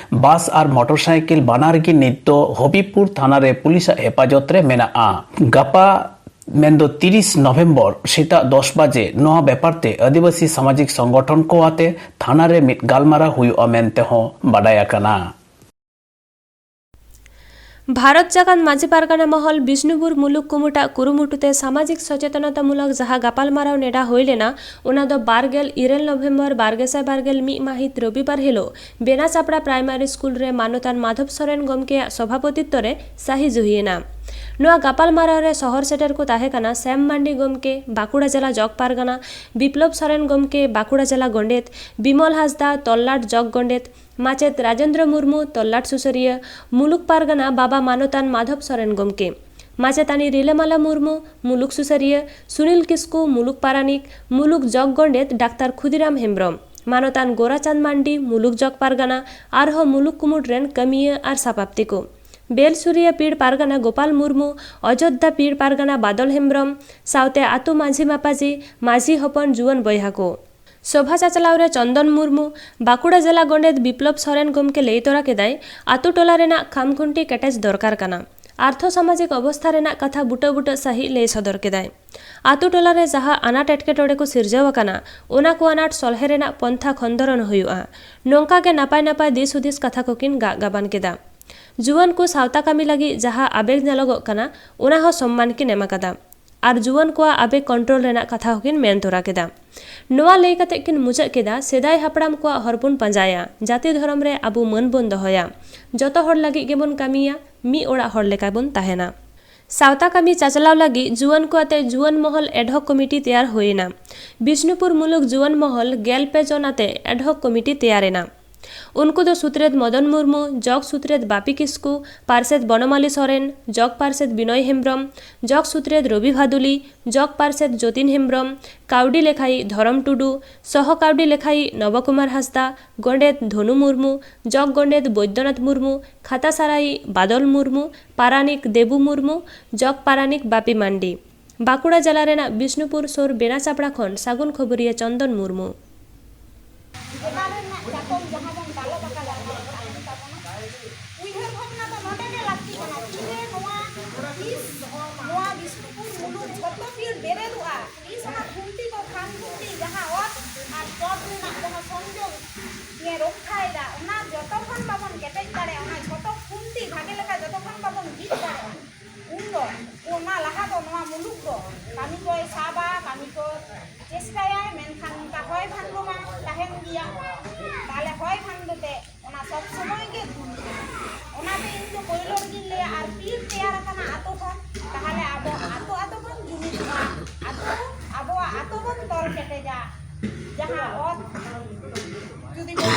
ᱵᱟᱥ ᱟᱨ ᱢᱚᱴᱚᱨ ᱥᱟᱭᱠᱮᱞ ᱵᱟᱱᱟᱨ ᱜᱮ ᱱᱤᱛ ᱫᱚ ᱦᱚᱵᱤᱯᱩᱨ ᱛᱷᱟᱱᱟ ᱨᱮ ᱯᱩᱞᱤᱥᱟᱜ ᱦᱮᱯᱟᱡᱚᱛ ᱨᱮ ᱢᱮᱱᱟᱜᱼᱟ᱾ ᱜᱟᱯᱟ ᱢᱮᱱᱫᱚ ᱛᱤᱨᱤᱥ ᱱᱚᱵᱷᱮᱢᱵᱚᱨ ᱥᱮᱛᱟᱜ ᱫᱚᱥ ᱵᱟᱡᱮ ᱱᱚᱣᱟ ᱵᱮᱯᱟᱨ ᱛᱮ ᱟᱹᱫᱤᱵᱟᱹᱥᱤ ᱥᱟᱢᱟᱡᱤᱠ ᱥᱚᱝᱜᱚᱴᱷᱚᱱ ᱠᱚ ᱟᱛᱮ ᱛᱷᱟᱱᱟ ᱨᱮ ᱢᱤᱫ ᱜᱟᱞᱢᱟᱨᱟᱣ ᱦᱩᱭᱩᱜᱼᱟ ᱢᱮᱱᱛᱮ ᱦᱚᱸ ᱵᱟᱰᱟᱭ ᱟᱠᱟᱱᱟ᱾ ᱵᱷᱟᱨᱚᱛ ᱡᱟᱠᱟᱛ ᱢᱟᱹᱡᱷᱤ ᱯᱟᱨᱜᱟᱱᱟ ᱢᱚᱦᱚᱞ ᱵᱤᱥᱱᱩᱯᱩᱨ ᱢᱩᱞᱩᱠ ᱠᱩᱢᱩᱴᱟᱜ ᱠᱩᱨᱩᱢᱩᱴᱩ ᱛᱮ ᱥᱟᱢᱟᱡᱤᱠ ᱥᱚᱪᱮᱛᱚᱱᱟᱛᱟ ᱢᱩᱞᱚᱠ ᱡᱟᱦᱟᱸ ᱜᱟᱯᱟᱞᱢᱟᱨᱟᱣ ᱱᱮᱰᱟ ᱦᱩᱭ ᱞᱮᱱᱟ, ᱚᱱᱟ ᱫᱚ ᱵᱟᱨ ᱜᱮᱞ ᱤᱨᱟᱹᱞ ᱱᱚᱵᱷᱮᱢᱵᱚᱨ ᱵᱟᱨ ᱜᱮᱥᱟᱭ ᱵᱟᱨ ᱜᱮᱞ ᱢᱤᱫ ᱢᱟᱹᱦᱤᱛ ᱨᱚᱵᱤᱵᱟᱨ ᱦᱤᱞᱳᱜ ᱵᱮᱱᱟᱪᱟᱯᱲᱟ ᱯᱨᱟᱭᱢᱟᱨᱤ ᱥᱠᱩᱞ ᱨᱮ ᱢᱟᱱᱚᱛᱟᱱ ᱢᱟᱫᱷᱚᱵ ᱥᱚᱨᱮᱱ ᱜᱚᱢᱠᱮᱭᱟᱜ ᱥᱚᱵᱷᱟᱯᱚᱛᱤᱛᱛᱚ ᱨᱮ ᱥᱟᱹᱦᱤ ᱡᱩᱦᱤᱭᱮᱱᱟ᱾ ᱱᱚᱣᱟ ᱜᱟᱯᱟᱞᱢᱟᱨᱟᱣ ᱨᱮ ᱥᱚᱦᱚᱨ ᱥᱮᱴᱮᱨ ᱠᱚ ᱛᱟᱦᱮᱸ ᱠᱟᱱᱟ ᱥᱮᱢ ᱢᱟᱱᱰᱤ ᱜᱚᱢᱠᱮ, ᱵᱟᱸᱠᱩᱲᱟ ᱡᱮᱞᱟ ᱡᱚᱜᱽ ᱯᱟᱨᱜᱟᱱᱟ, ᱵᱤᱯᱞᱚᱵ ᱥᱚᱨᱮᱱ ᱜᱚᱢᱠᱮ, ᱵᱟᱸᱠᱩᱲᱟ ᱡᱮᱞᱟ ᱜᱚᱸᱰᱮᱛ, ᱵᱤᱢᱚᱞ ᱦᱟᱸᱥᱫᱟ, ᱛᱚᱞᱞᱟᱴ ᱡᱚᱜᱽ ᱜᱚᱸᱰᱮᱛ, ᱢᱟᱪᱮᱛ ᱨᱟᱡᱮᱱᱫᱨᱚ ᱢᱩᱨᱢᱩ, ᱛᱚᱞᱞᱟᱴ ᱥᱩᱥᱟᱹᱨᱤᱭᱟᱹ, ᱢᱩᱞᱩᱠ ᱯᱟᱨᱜᱟᱱᱟ ᱵᱟᱵᱟ ᱢᱟᱱᱚᱛᱟᱱ ᱢᱟᱫᱷᱚᱵ ᱥᱚᱨᱮᱱ ᱜᱚᱢᱠᱮ, ᱢᱟᱪᱮᱛᱟᱹᱱᱤ ᱨᱤᱞᱟᱹᱢᱟᱞᱟ ᱢᱩᱨᱢᱩ, ᱢᱩᱞᱩᱠ ᱥᱩᱥᱟᱹᱨᱤᱭᱟᱹ, ᱥᱩᱱᱤᱞ ᱠᱤᱥᱠᱩ, ᱢᱩᱞᱩᱠ ᱯᱟᱨᱟᱱᱤᱠ, ᱢᱩᱞᱩᱠ ᱡᱚᱜᱽ ᱜᱚᱸᱰᱮᱛ ᱰᱟᱠᱛᱟᱨ ᱠᱷᱩᱫᱤᱨᱟᱢ ᱦᱮᱢᱵᱽᱨᱚᱢ, ᱢᱟᱱᱚᱛᱟᱱ ᱜᱳᱨᱟᱪᱟᱸᱫᱽ ᱢᱟᱱᱰᱤ, ᱢᱩᱞᱩᱠ ᱡᱚᱜᱽ ᱯᱟᱨᱜᱟᱱᱟ, ᱟᱨᱦᱚᱸ ᱢᱩᱞᱩᱠ ᱠᱩᱢᱩᱴ ᱨᱮᱱ ᱠᱟᱹᱢᱤᱭᱟᱹ ᱟᱨ ᱥᱟᱯᱟᱵ ᱛᱮᱠᱚ᱾ ᱵᱮᱞᱥᱩᱨᱤᱭᱟᱹ ᱯᱤᱲ ᱯᱟᱨᱜᱟᱱᱟ ᱜᱳᱯᱟᱞ ᱢᱩᱨᱢᱩ, ᱚᱡᱳᱫᱽᱫᱷᱟ ᱯᱤᱲ ᱯᱟᱨᱜᱟᱱᱟ ᱵᱟᱫᱚᱞ ᱦᱮᱢᱵᱽᱨᱚᱢ, ᱥᱟᱶᱛᱮ ᱟᱹᱛᱩ ᱢᱟᱹᱡᱷᱤ ᱢᱟᱯᱟᱡᱤ, ᱢᱟᱹᱡᱷᱤ ᱦᱚᱯᱚᱱ ᱡᱩᱣᱟᱹᱱ ᱵᱚᱭᱦᱟ ᱠᱚ᱾ ᱥᱚᱵᱷᱟ ᱪᱟᱪᱞᱟᱣ ᱨᱮ ᱪᱚᱱᱫᱚᱱ ᱢᱩᱨᱢᱩ, ᱵᱟᱸᱠᱩᱲᱟ ᱡᱮᱞᱟ ᱜᱚᱸᱰᱮᱛ ᱵᱤᱯᱞᱚᱵ ᱥᱚᱨᱮᱱ ᱜᱚᱢᱠᱮ ᱞᱟᱹᱭ ᱛᱚᱨᱟ ᱠᱮᱫᱟᱭ, ᱟᱛᱳ ᱴᱚᱞᱟ ᱨᱮᱱᱟᱜ ᱠᱷᱟᱢᱠᱷᱩᱱᱴᱤ ᱠᱮᱴᱮᱡ ᱫᱚᱨᱠᱟᱨ ᱠᱟᱱᱟ᱾ ᱟᱨᱛᱷᱚ ᱥᱟᱢᱟᱡᱤᱠ ᱚᱵᱚᱥᱛᱷᱟ ᱨᱮᱱᱟᱜ ᱠᱟᱛᱷᱟ ᱵᱩᱴᱟᱹ ᱵᱩᱴᱟᱹ ᱥᱟᱹᱦᱤᱡ ᱞᱟᱹᱭ ᱥᱚᱫᱚᱨ ᱠᱮᱫᱟᱭ᱾ ᱟᱛᱳ ᱴᱚᱞᱟ ᱨᱮ ᱡᱟᱦᱟᱸ ᱟᱱᱟᱴ ᱮᱴᱠᱮᱴᱚᱬᱮ ᱠᱚ ᱥᱤᱨᱡᱟᱹᱣ ᱟᱠᱟᱱᱟ, ᱚᱱᱟ ᱠᱚ ᱟᱱᱟᱴ ᱥᱚᱞᱦᱮ ᱨᱮᱱᱟᱜ ᱯᱚᱱᱛᱷᱟ ᱠᱷᱚᱸᱫᱽᱨᱚᱱ ᱦᱩᱭᱩᱜᱼᱟ᱾ ᱱᱚᱝᱠᱟ ᱜᱮ ᱱᱟᱯᱟᱭ ᱱᱟᱯᱟᱭ ᱫᱤᱥ ᱦᱩᱫᱤᱥ ᱠᱟᱛᱷᱟ ᱠᱚᱠᱤᱱ ᱜᱟᱜ ᱜᱟᱵᱟᱱ ᱠᱮᱫᱟ᱾ ᱡᱩᱣᱟᱹᱱ ᱠᱚ ᱥᱟᱶᱛᱟ ᱠᱟᱹᱢᱤ ᱞᱟᱹᱜᱤᱫ ᱡᱟᱦᱟᱸ ᱟᱵᱮᱜᱽ ᱧᱮᱞᱚᱜᱚᱜ ᱠᱟᱱᱟ, ᱚᱱᱟ ᱦᱚᱸ ᱥᱚᱢᱢᱟᱱ ᱠᱤᱱ ᱮᱢ ᱟᱠᱟᱫᱟ᱾ ᱟᱨ ᱡᱩᱣᱟᱹᱱ ᱠᱚᱣᱟᱜ ᱟᱵᱮᱜᱽ ᱠᱚᱱᱴᱨᱳᱞ ᱨᱮᱱᱟᱜ ᱠᱟᱛᱷᱟ ᱦᱚᱸᱠᱤᱱ ᱢᱮᱱ ᱛᱚᱨᱟ ᱠᱮᱫᱟ᱾ ᱱᱚᱣᱟ ᱞᱟᱹᱭ ᱠᱟᱛᱮ ᱠᱤᱱ ᱢᱩᱪᱟᱹᱫ ᱠᱮᱫᱟ, ᱥᱮᱫᱟᱭ ᱦᱟᱯᱲᱟᱢ ᱠᱚᱣᱟᱜ ᱦᱚᱨ ᱵᱚᱱ ᱯᱟᱸᱡᱟᱭᱟ, ᱡᱟᱹᱛᱤ ᱫᱷᱚᱨᱚᱢ ᱨᱮ ᱟᱵᱚ ᱢᱟᱹᱱ ᱵᱚᱱ ᱫᱚᱦᱚᱭᱟ, ᱡᱚᱛᱚ ᱦᱚᱲ ᱞᱟᱹᱜᱤᱫ ᱜᱮᱵᱚᱱ ᱠᱟᱹᱢᱤᱭᱟ, ᱢᱤᱫ ᱚᱲᱟᱜ ᱦᱚᱲ ᱞᱮᱠᱟ ᱵᱚᱱ ᱛᱟᱦᱮᱱᱟ᱾ ᱥᱟᱶᱛᱟ ᱠᱟᱹᱢᱤ ᱪᱟᱪᱞᱟᱣ ᱞᱟᱹᱜᱤᱫ ᱡᱩᱣᱟᱹᱱ ᱠᱚ ᱟᱛᱮ ᱡᱩᱣᱟᱹᱱ ᱢᱚᱦᱚᱞ ᱮᱰᱦᱚᱠ ᱠᱚᱢᱤᱴᱤ ᱛᱮᱭᱟᱨ ᱦᱩᱭ ᱮᱱᱟ᱾ ᱵᱤᱥᱱᱩᱯᱩᱨ ᱢᱩᱞᱩᱠ ᱡᱩᱣᱟᱹᱱ ᱢᱚᱦᱚᱞ ᱜᱮᱞ ᱯᱮ ᱡᱚᱱ ᱟᱛᱮ ᱮᱰᱦᱚᱠ ᱠᱚᱢᱤᱴᱤ ᱛᱮᱭᱟᱨ ᱮᱱᱟ᱾ ᱩᱱᱠᱩ ᱫᱚ ᱥᱩᱛᱨᱮᱛ ᱢᱚᱫᱚᱱ ᱢᱩᱨᱢᱩ, ᱡᱚᱜᱽ ᱥᱩᱛᱨᱮᱛ ᱵᱟᱯᱤ ᱠᱤᱥᱠᱩ, ᱯᱟᱨᱥᱮᱛ ᱵᱚᱱᱚᱢᱟᱞᱤ ᱥᱚᱨᱮᱱ, ᱡᱚᱜᱽ ᱯᱟᱨᱥᱮᱛ ᱵᱤᱱᱚᱭ ᱦᱮᱢᱵᱽᱨᱚᱢ, ᱡᱚᱜᱽ ᱥᱩᱛᱨᱮᱛ ᱨᱚᱵᱤ ᱵᱷᱟᱫᱩᱞᱤ, ᱡᱚᱜᱽ ᱯᱟᱨᱥᱮᱛ ᱡᱚᱛᱤᱱ ᱦᱮᱢᱵᱽᱨᱚᱢ, ᱠᱟᱹᱣᱰᱤ ᱞᱮᱠᱷᱟᱭᱤᱡ ᱫᱷᱚᱨᱚᱢ ᱴᱩᱰᱩ, ᱥᱚᱦᱚ ᱠᱟᱹᱣᱰᱤ ᱞᱮᱠᱷᱟᱭᱤᱡ ᱱᱚᱵᱚ ᱠᱩᱢᱟᱨ ᱦᱟᱸᱥᱫᱟ, ᱜᱚᱸᱰᱮᱛ ᱫᱷᱚᱱᱩ ᱢᱩᱨᱢᱩ, ᱡᱚᱜᱽ ᱜᱚᱸᱰᱮᱛ ᱵᱳᱭᱫᱚᱱᱟᱛᱷ ᱢᱩᱨᱢᱩ, ᱠᱷᱟᱛᱟ ᱥᱟᱨᱟᱭᱤᱡ ᱵᱟᱫᱚᱞ ᱢᱩᱨᱢᱩ, ᱯᱟᱨᱟᱱᱤᱠ ᱫᱮᱵᱩ ᱢᱩᱨᱢᱩ, ᱡᱚᱜᱽ ᱯᱟᱨᱟᱱᱤᱠ ᱵᱟᱯᱤ ᱢᱟᱱᱰᱤ᱾ ᱵᱟᱸᱠᱩᱲᱟ ᱡᱮᱞᱟ ᱨᱮᱱᱟᱜ ᱵᱤᱥᱱᱩᱯᱩᱨ ᱥᱩᱨ ᱵᱮᱱᱟ ᱪᱟᱯᱲᱟ ᱠᱷᱚᱱ ᱥᱟᱹᱜᱩᱱ ᱠᱷᱚᱵᱚᱨᱤᱭᱟᱹ ᱪᱚᱱᱫᱚᱱ ᱢᱩᱨᱢᱩ᱾ ᱪᱮᱛᱟᱱ ᱨᱮᱱᱟᱜ ᱪᱟᱛᱚᱢ ᱡᱟᱦᱟᱸ ᱵᱚᱱ ᱫᱟᱞᱚᱵ ᱟᱠᱟᱫᱟ, ᱚᱱᱟ ᱫᱚ ᱛᱟᱦᱮᱱ ᱛᱟᱵᱚᱱᱟ᱾ ᱩᱭᱦᱟᱹᱨ ᱵᱷᱟᱵᱽᱱᱟ ᱫᱚ ᱱᱚᱰᱮ ᱜᱮ ᱞᱟᱹᱠᱛᱤ ᱠᱟᱱᱟ, ᱛᱤᱨᱮ ᱱᱚᱣᱟ, ᱛᱤᱥ ᱱᱚᱣᱟ ᱵᱤᱥᱱᱩᱯᱩᱨ ᱢᱩᱞᱩᱠ ᱡᱷᱚᱛᱚ ᱵᱤᱨ ᱵᱮᱨᱮᱫᱚᱜᱼᱟ, ᱛᱤᱥ ᱚᱱᱟ ᱠᱷᱩᱱᱴᱤ ᱠᱚ, ᱠᱷᱟᱱ ᱠᱷᱩᱱᱴᱤ, ᱡᱟᱦᱟᱸ ᱚᱛ ᱟᱨ ᱪᱚᱴ ᱨᱮᱱᱟᱜ ᱡᱟᱦᱟᱸ ᱥᱚᱝᱡᱳᱜᱽ ᱮ ᱨᱚᱠᱷᱟᱭᱮᱫᱟ, ᱚᱱᱟ ᱡᱚᱛᱚ ᱠᱷᱚᱱ ᱵᱟᱵᱚᱱ ᱠᱮᱴᱮᱡ ᱫᱟᱲᱮᱭᱟᱜᱼᱟ, ᱚᱱᱟ ᱡᱷᱚᱛᱚ ᱠᱷᱩᱱᱴᱤ ᱵᱷᱟᱜᱮ ᱞᱮᱠᱟ ᱡᱚᱛᱚ ᱠᱷᱚᱱ ᱵᱟᱵᱚᱱ ᱵᱤᱫ ᱫᱟᱲᱮᱭᱟᱜᱼᱟ, ᱩᱱᱫᱚ ᱚᱱᱟ ᱞᱟᱦᱟ ᱫᱚ ᱱᱚᱣᱟ ᱢᱩᱞᱩᱠ ᱫᱚ ᱠᱟᱹᱢᱤ ᱠᱚᱭ ᱥᱟᱵᱟ, ᱠᱟᱹᱢᱤ ᱠᱚ ᱪᱮᱥᱴᱟᱭᱟᱭ, ᱢᱮᱱᱠᱷᱟᱱ ᱚᱱᱠᱟ ᱦᱚᱭ ᱵᱷᱟᱱᱰᱚ ᱢᱟ ᱛᱟᱦᱮᱱ ᱜᱮᱭᱟ᱾ ᱛᱟᱦᱞᱮ ᱦᱚᱭ ᱵᱷᱟᱱᱰᱚ ᱛᱮ ᱚᱱᱟ ᱥᱚᱵ ᱥᱚᱢᱚᱭ ᱜᱮ ᱫᱩᱨ ᱠᱟᱱᱟ᱾ ᱚᱱᱟᱛᱮ ᱤᱧ ᱫᱚ ᱯᱳᱭᱞᱳ ᱨᱮᱜᱤᱧ ᱞᱟᱹᱭᱟ, ᱟᱨ ᱯᱤᱲ ᱛᱮᱭᱟᱨ ᱟᱠᱟᱱᱟ ᱟᱛᱳ ᱠᱷᱚᱱ, ᱛᱟᱦᱞᱮ ᱟᱵᱚ ᱟᱛᱳ ᱟᱛᱳ ᱵᱚᱱ ᱡᱩᱢᱤᱫᱚᱜᱼᱟ᱾ ᱟᱛᱳ, ᱟᱵᱚᱣᱟᱜ ᱟᱛᱳ ᱵᱚᱱ ᱛᱚᱞ ᱠᱮᱴᱮᱡᱟ᱾ ᱡᱟᱦᱟᱸ ᱚᱛ ᱡᱩᱫᱤ ᱵᱚᱱ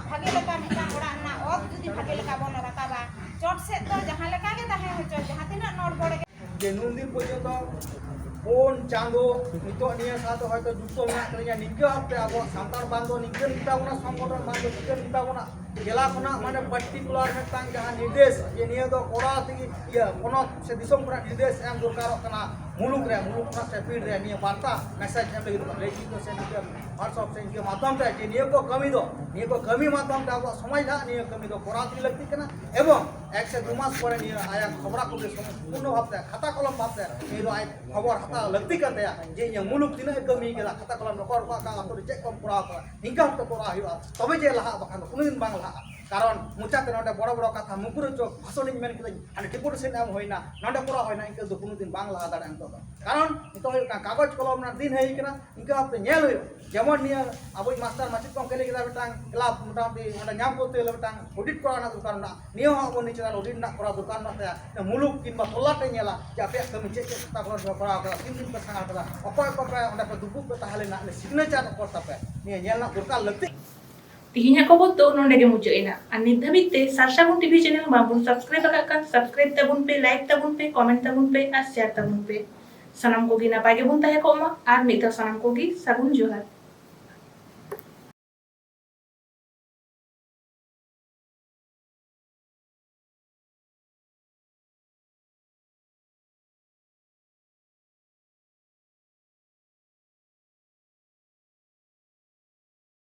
ᱵᱷᱟᱜᱮ ᱞᱮᱠᱟ, ᱢᱤᱫᱴᱟᱝ ᱚᱲᱟᱜ ᱨᱮᱱᱟᱜ ᱚᱛ ᱡᱩᱫᱤ ᱵᱷᱟᱜᱮ ᱞᱮᱠᱟ ᱵᱚᱱ ᱨᱟᱠᱟᱵᱟ, ᱪᱚᱴ ᱥᱮᱫ ᱫᱚ ᱡᱟᱦᱟᱸ ᱞᱮᱠᱟ ᱜᱮ ᱛᱟᱦᱮᱸ ᱦᱚᱪᱚ, ᱡᱟᱦᱟᱸ ᱛᱤᱱᱟᱹᱜ ᱱᱚᱲᱵᱚᱲᱮ ᱜᱮ ᱡᱮ ᱱᱩᱱ ᱫᱤᱱ ᱯᱚᱨᱡᱚᱱᱛᱚ ᱯᱩᱱ ᱪᱟᱸᱫᱚ ᱱᱤᱛᱚᱜ ᱱᱤᱭᱟᱹ ᱥᱟᱶᱛᱮ ᱦᱚᱭᱛᱚ ᱡᱩᱠᱛᱚ ᱢᱮᱱᱟᱜ ᱠᱟᱫᱤᱧᱟ, ᱱᱤᱝᱠᱟᱹ ᱵᱷᱟᱵᱛᱮ ᱟᱵᱚᱣᱟᱜ ᱥᱟᱱᱛᱟᱲ ᱵᱟᱸᱫᱷ ᱫᱚ ᱱᱤᱝᱠᱟᱹ ᱱᱤᱝᱠᱟᱹ ᱵᱚᱱᱟ, ᱥᱚᱝᱜᱚᱴᱷᱚᱱ ᱵᱟᱸᱫᱷ ᱫᱚ ᱱᱤᱝᱠᱟᱹ ᱱᱤᱝᱠᱟᱹ ᱵᱚᱱᱟ, ᱡᱮᱞᱟ ᱠᱷᱚᱱᱟᱜ ᱢᱟᱱᱮ particular ᱢᱤᱫᱴᱟᱝ ᱡᱟᱦᱟᱸ ᱱᱤᱨᱫᱮᱥ ᱡᱮ ᱱᱤᱭᱟᱹ ᱫᱚ ᱠᱚᱨᱟᱣ ᱛᱮᱜᱮ ᱤᱭᱟᱹ ᱯᱚᱱᱚᱛ ᱥᱮ ᱫᱤᱥᱚᱢ ᱠᱷᱚᱱᱟᱜ ᱱᱤᱨᱫᱮᱥ ᱮᱢ ᱫᱚᱨᱠᱟᱨᱚᱜ ᱠᱟᱱᱟ, ᱢᱩᱞᱩᱠ ᱨᱮ, ᱢᱩᱞᱩᱠ ᱠᱷᱚᱱᱟᱜ ᱥᱮ ᱯᱤᱲ ᱨᱮ ᱱᱤᱭᱟᱹ ᱵᱟᱨᱛᱟ ᱢᱮᱥᱮᱡᱽ ᱮᱢ ᱞᱟᱹᱜᱤᱫ ᱫᱚ ᱞᱟᱹᱭ ᱫᱚ ᱥᱮ ᱱᱤᱭᱟᱹ WhatsApp ᱥᱮ ᱤᱱᱠᱟᱹ ᱢᱟᱫᱽᱫᱷᱚᱢ ᱛᱮ ᱡᱮ ᱱᱤᱭᱟᱹ ᱠᱚ ᱠᱟᱹᱢᱤ ᱫᱚ, ᱱᱤᱭᱟᱹ ᱠᱚ ᱠᱟᱹᱢᱤ ᱢᱟᱫᱽᱫᱷᱚᱢ ᱛᱮ ᱟᱵᱚᱣᱟᱜ ᱥᱚᱢᱟᱡᱽ ᱞᱟᱦᱟᱜ, ᱱᱤᱭᱟᱹ ᱠᱟᱹᱢᱤ ᱫᱚ ᱠᱚᱨᱟᱣ ᱤᱫᱤ ᱞᱟᱹᱠᱛᱤ ᱠᱟᱱᱟ᱾ ᱮᱵᱚᱝ ᱮᱠ ᱥᱮ ᱫᱩ ᱢᱟᱥ ᱯᱚᱨᱮ ᱱᱤᱭᱟᱹ ᱟᱭᱟᱜ ᱠᱷᱚᱵᱽᱨᱟ ᱠᱚᱜᱮ ᱥᱚᱢᱯᱩᱨᱱᱚ ᱵᱷᱟᱵᱽᱛᱮ ᱠᱷᱟᱛᱟ ᱠᱚᱞᱚᱢ ᱵᱷᱟᱵᱽᱛᱮ ᱱᱤᱭᱟᱹ ᱫᱚ ᱟᱡ ᱠᱷᱚᱵᱚᱨ ᱦᱟᱛᱟᱣ ᱞᱟᱹᱠᱛᱤ ᱠᱟᱱ ᱛᱟᱭᱟ ᱡᱮ ᱤᱧᱟᱹᱜ ᱢᱩᱞᱩᱠ ᱛᱤᱱᱟᱹᱜ ᱮ ᱠᱟᱹᱢᱤ ᱠᱟᱫᱟ, ᱠᱷᱟᱛᱟ ᱠᱚᱞᱚᱢ ᱨᱮᱠᱚᱨᱰ ᱠᱟᱜ ᱠᱟᱱᱟ, ᱟᱛᱳ ᱨᱮ ᱪᱮᱫ ᱠᱚᱢ ᱠᱚᱨᱟᱣ ᱠᱟᱫᱟ, ᱱᱤᱝᱠᱟ ᱵᱷᱟᱵᱽᱛᱮ ᱠᱚᱨᱟᱣ ᱦᱩᱭᱩᱜᱼᱟ, ᱛᱚᱵᱮ ᱡᱮ ᱞᱟᱦᱟᱜᱼᱟ, ᱵᱟᱠᱷᱟᱱ ᱫᱚ ᱠᱳᱱᱳ ᱫᱤᱱ ᱵᱟᱝ ᱞᱟᱦᱟᱜᱼᱟ᱾ ᱠᱟᱨᱚᱱ ᱢᱚᱪᱟᱛᱮ ᱱᱚᱰᱮ ᱵᱚᱲᱚ ᱵᱚᱲᱚ ᱠᱟᱛᱷᱟ ᱢᱩᱠᱩᱨ ᱦᱚᱪᱚ ᱵᱷᱟᱥᱚᱱᱤᱧ ᱢᱮᱱ ᱠᱮᱫᱟᱹᱧ, ᱦᱟᱸᱰᱮ ᱰᱮᱯᱩᱴᱮᱥᱚᱱ ᱮᱢ ᱦᱩᱭᱱᱟ, ᱱᱚᱰᱮ ᱠᱚᱨᱟᱣ ᱦᱩᱭᱱᱟ, ᱤᱱᱠᱟᱹ ᱫᱚ ᱠᱳᱱᱳ ᱫᱤᱱ ᱵᱟᱝ ᱞᱟᱦᱟ ᱫᱟᱲᱮᱭᱟᱜᱼᱟ ᱱᱤᱛᱚᱜ ᱫᱚ᱾ ᱠᱟᱨᱚᱱ ᱱᱤᱛᱚᱜ ᱦᱩᱭᱩᱜ ᱠᱟᱱᱟ ᱠᱟᱜᱚᱡᱽ ᱠᱚᱞᱚᱢ ᱨᱮᱱᱟᱜ ᱫᱤᱱ ᱦᱮᱡ ᱠᱟᱱᱟ, ᱤᱱᱠᱟᱹ ᱵᱷᱟᱵᱽᱛᱮ ᱧᱮᱞ ᱦᱩᱭᱩᱜᱼᱟ᱾ ᱡᱮᱢᱚᱱ ᱱᱤᱭᱟᱹ ᱟᱵᱚᱭᱤᱡ ᱢᱟᱥᱴᱟᱨ ᱢᱟᱪᱮᱫ ᱠᱚ ᱠᱩᱞᱤ ᱠᱮᱫᱟ, ᱢᱤᱫᱴᱟᱝ ᱠᱞᱟᱵᱽ ᱢᱚᱴᱟᱢᱩᱴᱤ ᱚᱸᱰᱮ ᱧᱟᱢ ᱠᱚᱨᱛᱮ ᱜᱮᱞᱮ ᱢᱤᱫᱴᱟᱝ ᱚᱰᱤᱴ ᱠᱚᱨᱟᱣ ᱨᱮᱱᱟᱜ ᱫᱚᱨᱠᱟᱨ ᱢᱮᱱᱟᱜᱼᱟ᱾ ᱱᱤᱭᱟᱹ ᱦᱚᱸ ᱟᱵᱚ ᱱᱤᱡᱮᱨᱟᱜ ᱚᱰᱤᱴ ᱨᱮᱱᱟᱜ ᱠᱚᱨᱟᱣ ᱫᱚᱨᱠᱟᱨ ᱢᱮᱱᱟᱜ ᱛᱟᱭᱟ᱾ ᱢᱩᱞᱩᱠ ᱠᱤᱝᱵᱟ ᱛᱚᱞᱞᱟᱴ ᱮ ᱧᱮᱞᱟ ᱡᱮ ᱟᱯᱮᱭᱟᱜ ᱠᱟᱹᱢᱤ ᱪᱮᱫ ᱪᱮᱫ ᱠᱷᱟᱛᱟ ᱠᱚᱞᱚᱢ ᱯᱮ ᱠᱚᱨᱟᱣ ᱠᱟᱫᱟ, ᱛᱤᱱ ᱫᱤᱱ ᱯᱮ ᱥᱟᱸᱜᱷᱟᱨ ᱠᱟᱫᱟ, ᱚᱠᱚᱭ ᱚᱠᱚᱭ ᱯᱮ ᱚᱸᱰᱮ ᱯᱮ ᱫᱩᱯᱲᱩᱵ ᱯᱮ ᱛᱟᱦᱮᱸ ᱞᱮᱱᱟ, ᱚᱸᱰᱮ ᱥᱤᱜᱽᱱᱮᱪᱟᱨ ᱚᱠᱚᱭ ᱛᱟᱯᱮ, ᱱᱤᱭᱟᱹ ᱧᱮᱞ ᱨᱮᱱᱟᱜ ᱫᱚᱨᱠᱟᱨ ᱞᱟᱹᱠᱛᱤ᱾ ᱛᱮᱦᱮᱧᱟᱜ ᱠᱷᱚᱵᱚᱨ ᱫᱚ ᱱᱚᱰᱮ ᱜᱮ ᱢᱩᱪᱟᱹᱫ ᱮᱱᱟ᱾ ᱟᱨ ᱱᱤᱛ ᱫᱷᱟᱹᱵᱤᱡ ᱛᱮ ᱥᱟᱨᱥᱟᱜᱩᱱ ᱴᱤᱵᱷᱤ ᱪᱮᱱᱮᱞ ᱵᱟᱝᱵᱚᱱ ᱥᱟᱵᱥᱠᱨᱟᱭᱤᱵ ᱟᱠᱟᱫ ᱠᱷᱟᱱ ᱥᱟᱵᱥᱠᱨᱟᱭᱤᱵ ᱛᱟᱵᱚᱱ ᱯᱮ, ᱞᱟᱭᱤᱠ ᱛᱟᱵᱚᱱ ᱯᱮ, ᱠᱚᱢᱮᱱᱴ ᱛᱟᱵᱚᱱ ᱯᱮ ᱟᱨ ᱥᱮᱭᱟᱨ ᱛᱟᱵᱚᱱ ᱯᱮ᱾ ᱥᱟᱱᱟᱢ ᱠᱚᱜᱮ ᱱᱟᱯᱟᱭ ᱜᱮᱵᱚᱱ ᱛᱟᱦᱮᱸ ᱠᱚᱜ ᱢᱟ᱾ ᱟᱨ ᱢᱤᱫ ᱫᱷᱟᱣ ᱥᱟᱱᱟᱢ ᱠᱚᱜᱮ ᱥᱟᱹᱜᱩᱱ ᱡᱚᱦᱟᱨ᱾